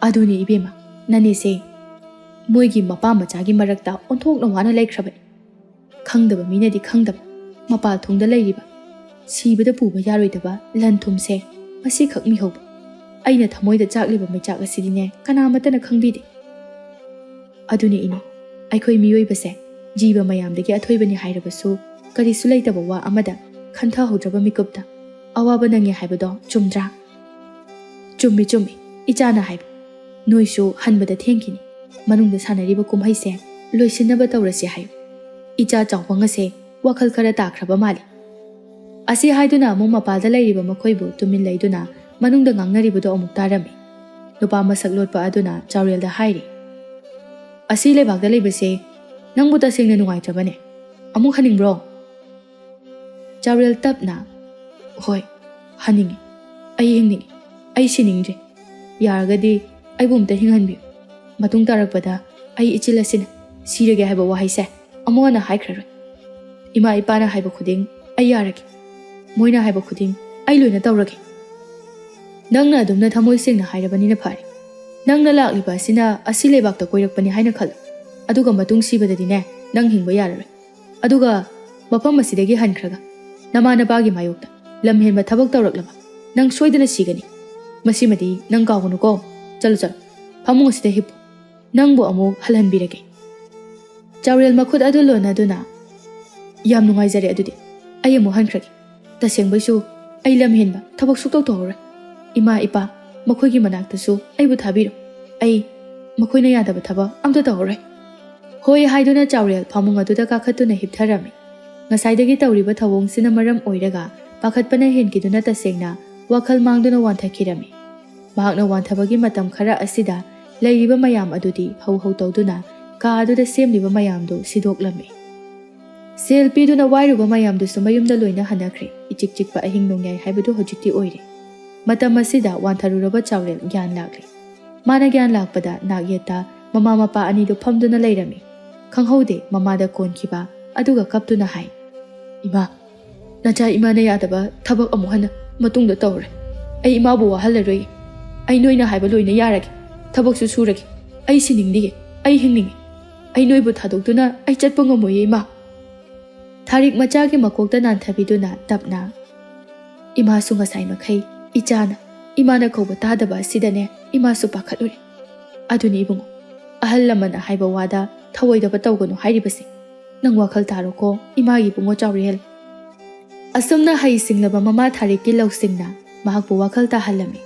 ꯑꯗꯨꯅꯤ ꯏꯕꯦꯝꯃ, ꯅꯅꯦꯁꯦ ꯃꯣꯏꯒꯤ ꯃꯄꯥ ꯃꯆꯥꯒꯤ ꯃꯔꯛꯇ ꯑꯣꯟꯊꯣꯛꯅ ꯋꯥꯅ ꯂꯩꯈ꯭ꯔꯕꯅꯤ꯫ ꯈꯪꯗꯕ ꯃꯤꯅꯗꯤ ꯈꯪꯗꯕ, ꯃꯄꯥꯜ ꯊꯣꯡꯗ ꯂꯩꯔꯤꯕ, ꯁꯤꯕꯗ ꯄꯨꯕ ꯌꯥꯔꯣꯏꯗꯕ ꯂꯟ ꯊꯨꯝꯁꯦ ꯃꯁꯤꯈꯛ ꯃꯤꯍꯧꯕ꯫ ꯑꯩꯅ ꯊꯃꯣꯏꯗ ꯆꯥꯛꯂꯤꯕ ꯃꯩꯆꯥꯛ ꯑꯁꯤꯗꯤꯅꯦ ꯀꯅꯥꯃꯠꯇꯅ ꯈꯪꯕꯤꯗꯦ꯫ ꯑꯗꯨꯅꯤ ꯏꯅꯦ, ꯑꯩꯈꯣꯏ ꯃꯤꯑꯣꯏꯕꯁꯦ ꯖꯤꯕ ꯃꯌꯥꯝꯗꯒꯤ ꯑꯊꯣꯏꯕꯅꯤ ꯍꯥꯏꯔꯕꯁꯨ ꯀꯔꯤꯁꯨ ꯂꯩꯇꯕ ꯋꯥ ꯑꯃꯗ ꯈꯟꯊꯍꯧꯗ꯭ꯔꯕ ꯃꯤꯀꯨꯞꯇ ꯑꯋꯥꯕ ꯅꯪꯉꯦ ꯍꯥꯏꯕꯗꯣ ꯆꯨꯝꯗ꯭ꯔꯥ?" "ꯆꯨꯝꯃꯤ, ꯆꯨꯝꯃꯤ, ꯏꯆꯥꯅ ꯍꯥꯏꯕ꯫ ꯅꯣꯏꯁꯨ ꯍꯟꯕꯗ ꯊꯦꯡꯈꯤꯅꯤ꯫ ꯃꯅꯨꯡꯗ ꯁꯥꯟꯅꯔꯤꯕ ꯀꯨꯝꯍꯩꯁꯦ ꯂꯣꯏꯁꯤꯟꯅꯕ ꯇꯧꯔꯁꯤ ꯍꯥꯏꯌꯨ꯫ ꯏꯆꯥ ꯆꯥꯎꯕ ꯉꯁꯦ ꯋꯥꯈꯜ ꯈꯔ ꯇꯥꯈ꯭ꯔꯕ ꯃꯥꯜꯂꯤ꯫" ꯑꯁꯤ ꯍꯥꯏꯗꯨꯅ ꯑꯃꯨꯛ ꯃꯄꯥꯜꯗ ꯂꯩꯔꯤꯕ ꯃꯈꯣꯏꯕꯨ ꯇꯨꯃꯤꯟ ꯂꯩꯗꯨꯅ ꯃꯅꯨꯡꯗ ꯉꯥꯡꯅꯔꯤꯕꯗꯨ ꯑꯃꯨꯛ ꯇꯥꯔꯝꯃꯤ꯫ ꯅꯨꯄꯥ ꯃꯁꯛ ꯂꯣꯠꯄ ꯑꯗꯨꯅ ꯆꯥꯎꯔꯦꯜꯗ ꯍꯥꯏꯔꯤ, "ꯑꯁꯤ ꯂꯩꯕꯥꯛꯇ ꯂꯩꯕꯁꯦ ꯅꯪꯕꯨ ꯇꯁꯦꯡꯅ ꯅꯨꯡꯉꯥꯏꯇ꯭ꯔꯕꯅꯦ? ꯑꯃꯨꯛ ꯍꯟꯅꯤꯡꯕ꯭ꯔꯣ?" ꯆꯥꯎꯔꯦꯜ ꯇꯞꯅ, "ꯍꯣꯏ, ꯍꯟꯅꯤꯡꯉꯤ꯫ ꯑꯩ ꯍꯤꯡꯅꯤꯡꯉꯤ꯫ ꯑꯩ ꯁꯤꯅꯤꯡꯗ꯭ꯔꯦ꯫ ꯌꯥꯔꯒꯗꯤ ꯑꯩꯕꯨ ꯑꯝꯇ ꯍꯤꯡꯍꯟꯕꯤꯌꯨ꯫ ꯃꯇꯨꯡ ꯇꯥꯔꯛꯄꯗ ꯑꯩ ꯏꯆꯤꯜ ꯑꯁꯤꯅ ꯁꯤꯔꯒꯦ ꯍꯥꯏꯕ ꯋꯥꯍꯩꯁꯦ ꯑꯃꯨꯛ ꯍꯟꯅ ꯍꯥꯏꯈ꯭ꯔꯔꯣꯏ꯫ ꯏꯃꯥ ꯏꯄꯥꯅ ꯍꯥꯏꯕ ꯈꯨꯗꯤꯡ ꯑꯩ ꯌꯥꯔꯒꯦ꯫ ꯃꯣꯏꯅ ꯍꯥꯏꯕ ꯈꯨꯗꯤꯡ ꯑꯩ ꯂꯣꯏꯅ ꯇꯧꯔꯒꯦ꯫ ꯅꯪꯅ ꯑꯗꯨꯝꯅ ꯊꯃꯣꯏ ꯁꯦꯡꯅ ꯍꯥꯏꯔꯕꯅꯤꯅ ꯐꯔꯦ꯫ ꯅꯪꯅ ꯂꯥꯛꯂꯤꯕ ꯑꯁꯤꯅ ꯑꯁꯤ ꯂꯩꯕꯥꯛꯇ ꯀꯣꯏꯔꯛꯄꯅꯤ ꯍꯥꯏꯅ ꯈꯜꯂꯨ꯫ ꯑꯗꯨꯒ ꯃꯇꯨꯡ ꯁꯤꯕꯗꯗꯤꯅꯦ, ꯅꯪ ꯍꯤꯡꯕ ꯌꯥꯔꯔꯣꯏ꯫ ꯑꯗꯨꯒ ꯃꯐꯝ ꯑꯁꯤꯗꯒꯤ ꯍꯟꯈ꯭ꯔꯒ ꯅꯃꯥ ꯅꯄꯥꯒꯤ ꯃꯥꯌꯣꯛꯇ ꯂꯝꯍꯦꯟꯕ ꯊꯕꯛ ꯇꯧꯔꯛꯂꯕ ꯅꯪ ꯁꯣꯏꯗꯅ ꯁꯤꯒꯅꯤ꯫ ꯃꯁꯤꯃꯗꯤ ꯅꯪ ꯀꯥꯎꯒꯅꯨꯀꯣ꯫ ꯆꯠꯂꯨ, ꯆꯠꯂꯨ꯫ ꯐꯃꯨꯡ ꯑꯁꯤꯗ ꯍꯤꯞꯄꯨ꯫ ꯅꯪꯕꯨ ꯑꯃꯨꯛ ꯍꯜꯍꯟꯕꯤꯔꯒꯦ꯫" ꯆꯥꯎꯔꯦꯜ ꯃꯈꯨꯠ ꯑꯗꯨ ꯂꯣꯟꯅꯗꯨꯅ, "ꯌꯥꯝ ꯅꯨꯡꯉꯥꯏꯖꯔꯦ꯫ ꯑꯗꯨꯗꯤ ꯑꯩ ꯑꯃꯨꯛ ꯍꯟꯈ꯭ꯔꯒꯦ꯫ ꯇꯁꯦꯡꯕꯩꯁꯨ ꯑꯩ ꯂꯝ ꯍꯦꯟꯕ ꯊꯕꯛ ꯁꯨꯛꯇꯧ ꯇꯧꯔꯔꯣꯏ꯫ ꯏꯃꯥ ꯏꯄꯥ ꯃꯈꯣꯏꯒꯤ ꯃꯅꯥꯛꯇꯁꯨ ꯑꯩꯕꯨ ꯊꯥꯕꯤꯔꯣ꯫ ꯑꯩ ꯃꯈꯣꯏꯅ ꯌꯥꯗꯕ ꯊꯕꯛ ꯑꯝꯇ ꯇꯧꯔꯔꯣꯏ꯫ ꯍꯣꯏ ꯍꯥꯏꯗꯨꯅ ꯆꯥꯎꯔꯦꯜ ꯐꯃꯨꯡ ꯑꯗꯨꯗ ꯀꯥꯈꯠꯇꯨꯅ ꯍꯤꯞꯊꯔꯝꯃꯤ꯫ ꯉꯁꯥꯏꯗꯒꯤ ꯇꯧꯔꯤꯕ ꯊꯧꯑꯣꯡꯁꯤꯅ ꯃꯔꯝ ꯑꯣꯏꯔꯒ ꯄꯥꯈꯠꯄꯅ ꯍꯦꯟꯈꯤꯗꯨꯅ ꯇꯁꯦꯡꯅ ꯋꯥꯈꯜ ꯃꯥꯡꯗꯨꯅ ꯋꯥꯟꯊꯈꯤꯔꯝꯃꯤ꯫ ꯃꯍꯥꯛꯅ ꯋꯥꯟꯊꯕꯒꯤ ꯃꯇꯝ ꯈꯔ ꯑꯁꯤꯗ ꯂꯩꯔꯤꯕ ꯃꯌꯥꯝ ꯑꯗꯨꯗꯤ ꯍꯧ ꯍꯧ ꯇꯧꯗꯨꯅ ꯀꯥ ꯑꯗꯨꯗ ꯁꯦꯝꯂꯤꯕ ꯃꯌꯥꯝꯗꯨ ꯁꯤꯗꯣꯛꯂꯝꯃꯤ꯫ ꯁꯦꯜ ꯄꯤꯗꯨꯅ ꯋꯥꯏꯔꯨꯕ ꯃꯌꯥꯝꯗꯨꯁꯨ ꯃꯌꯨꯝꯗ ꯂꯣꯏꯅ ꯍꯟꯅꯈ꯭ꯔꯦ꯫ ꯏꯆꯤꯛ ꯆꯤꯛꯄ ꯑꯍꯤꯡ ꯅꯣꯡꯌꯥꯏ ꯍꯥꯏꯕꯗꯨ ꯍꯧꯖꯤꯛꯇꯤ ꯑꯣꯏꯔꯦ꯫ ꯃꯇꯝ ꯑꯁꯤꯗ ꯋꯥꯟꯊꯔꯨꯔꯕ ꯆꯥꯎꯔꯦꯜ ꯒ꯭ꯌꯥꯟ ꯂꯥꯛꯂꯦ꯫ ꯃꯥꯅ ꯒ꯭ꯌꯥꯟ ꯂꯥꯛꯄꯗ ꯅꯥꯛ ꯌꯦꯠꯇ ꯃꯃꯥ ꯃꯄꯥ ꯑꯅꯤꯗꯨ ꯐꯝꯗꯨꯅ ꯂꯩꯔꯝꯃꯤ꯫ ꯈꯪꯍꯧꯗꯦ ꯃꯃꯥꯗ ꯀꯣꯟꯈꯤꯕ, ꯑꯗꯨꯒ ꯀꯞꯇꯨꯅ ꯍꯥꯏ, "ꯏꯃꯥ, ꯅꯆꯥ ꯏꯃꯥꯅ ꯌꯥꯗꯕ ꯊꯕꯛ ꯑꯃꯨꯛ ꯍꯟꯅ ꯃꯇꯨꯡꯗ ꯇꯧꯔꯦ꯫ ꯑꯩ ꯏꯃꯥꯕꯨ ꯋꯥꯍꯜꯂꯔꯣꯏ꯫ ꯑꯩ ꯅꯣꯏꯅ ꯍꯥꯏꯕ ꯂꯣꯏꯅ ꯌꯥꯔꯒꯦ꯫ ꯊꯕꯛꯁꯨ ꯁꯨꯔꯒꯦ꯫ ꯑꯩ ꯁꯤꯅꯤꯡꯗꯤꯌꯦ꯫ ꯑꯩ ꯍꯤꯡꯅꯤꯡꯉꯤ꯫ ꯑꯩ ꯅꯣꯏꯕꯨ ꯊꯥꯗꯣꯛꯇꯨꯅ ꯑꯩ ꯆꯠꯄ ꯉꯝꯃꯣꯏꯌꯦ, ꯏꯃꯥ꯫" ꯊꯥꯔꯤꯛ ꯃꯆꯥꯒꯤ ꯃꯀꯣꯛꯇ ꯅꯥꯟꯊꯕꯤꯗꯨꯅ ꯇꯞꯅ, "ꯏꯃꯥꯁꯨ ꯉꯁꯥꯏ ꯃꯈꯩ ꯏꯆꯥꯅ ꯏꯃꯥꯅ ꯀꯧꯕ ꯇꯥꯗꯕ ꯑꯁꯤꯗꯅꯦ ꯏꯃꯥꯁꯨ ꯄꯥꯈꯠꯂꯨꯔꯦ꯫ ꯑꯗꯨꯅꯤ ꯏꯕꯨꯡꯉꯣ, ꯑꯍꯜ ꯂꯃꯟꯅ ꯍꯥꯏꯕ ꯋꯥꯗ ꯊꯧꯑꯣꯏꯗꯕ ꯇꯧꯒꯅꯨ ꯍꯥꯏꯔꯤꯕꯁꯦ꯫ ꯅꯪ ꯋꯥꯈꯜ ꯇꯥꯔꯣꯀꯣ, ꯏꯃꯥꯒꯤ ꯏꯕꯨꯡꯉꯣ ꯆꯥꯎꯔꯦꯜ꯫" ꯑꯁꯨꯝꯅ ꯍꯩ ꯁꯤꯡꯂꯕ ꯃꯃꯥ ꯊꯥꯔꯤꯛꯀꯤ ꯂꯧꯁꯤꯡꯅ ꯃꯍꯥꯛꯄꯨ ꯋꯥꯈꯜ ꯇꯥꯍꯜꯂꯝꯃꯤ꯫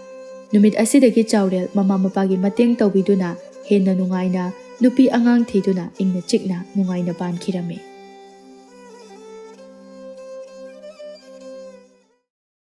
ꯅꯨꯃꯤꯠ ꯑꯁꯤꯗꯒꯤ ꯆꯥꯎꯔꯦꯜ ꯃꯃꯥ ꯃꯄꯥꯒꯤ ꯃꯇꯦꯡ ꯇꯧꯕꯤꯗꯨꯅ ꯍꯦꯟꯅ ꯅꯨꯡꯉꯥꯏꯅ ꯅꯨꯄꯤ ꯑꯉꯥꯡ ꯊꯤꯗꯨꯅ ꯏꯪꯅ ꯆꯤꯛꯅ ꯅꯨꯡꯉꯥꯏꯅ ꯄꯥꯟꯈꯤꯔꯝꯃꯤ꯫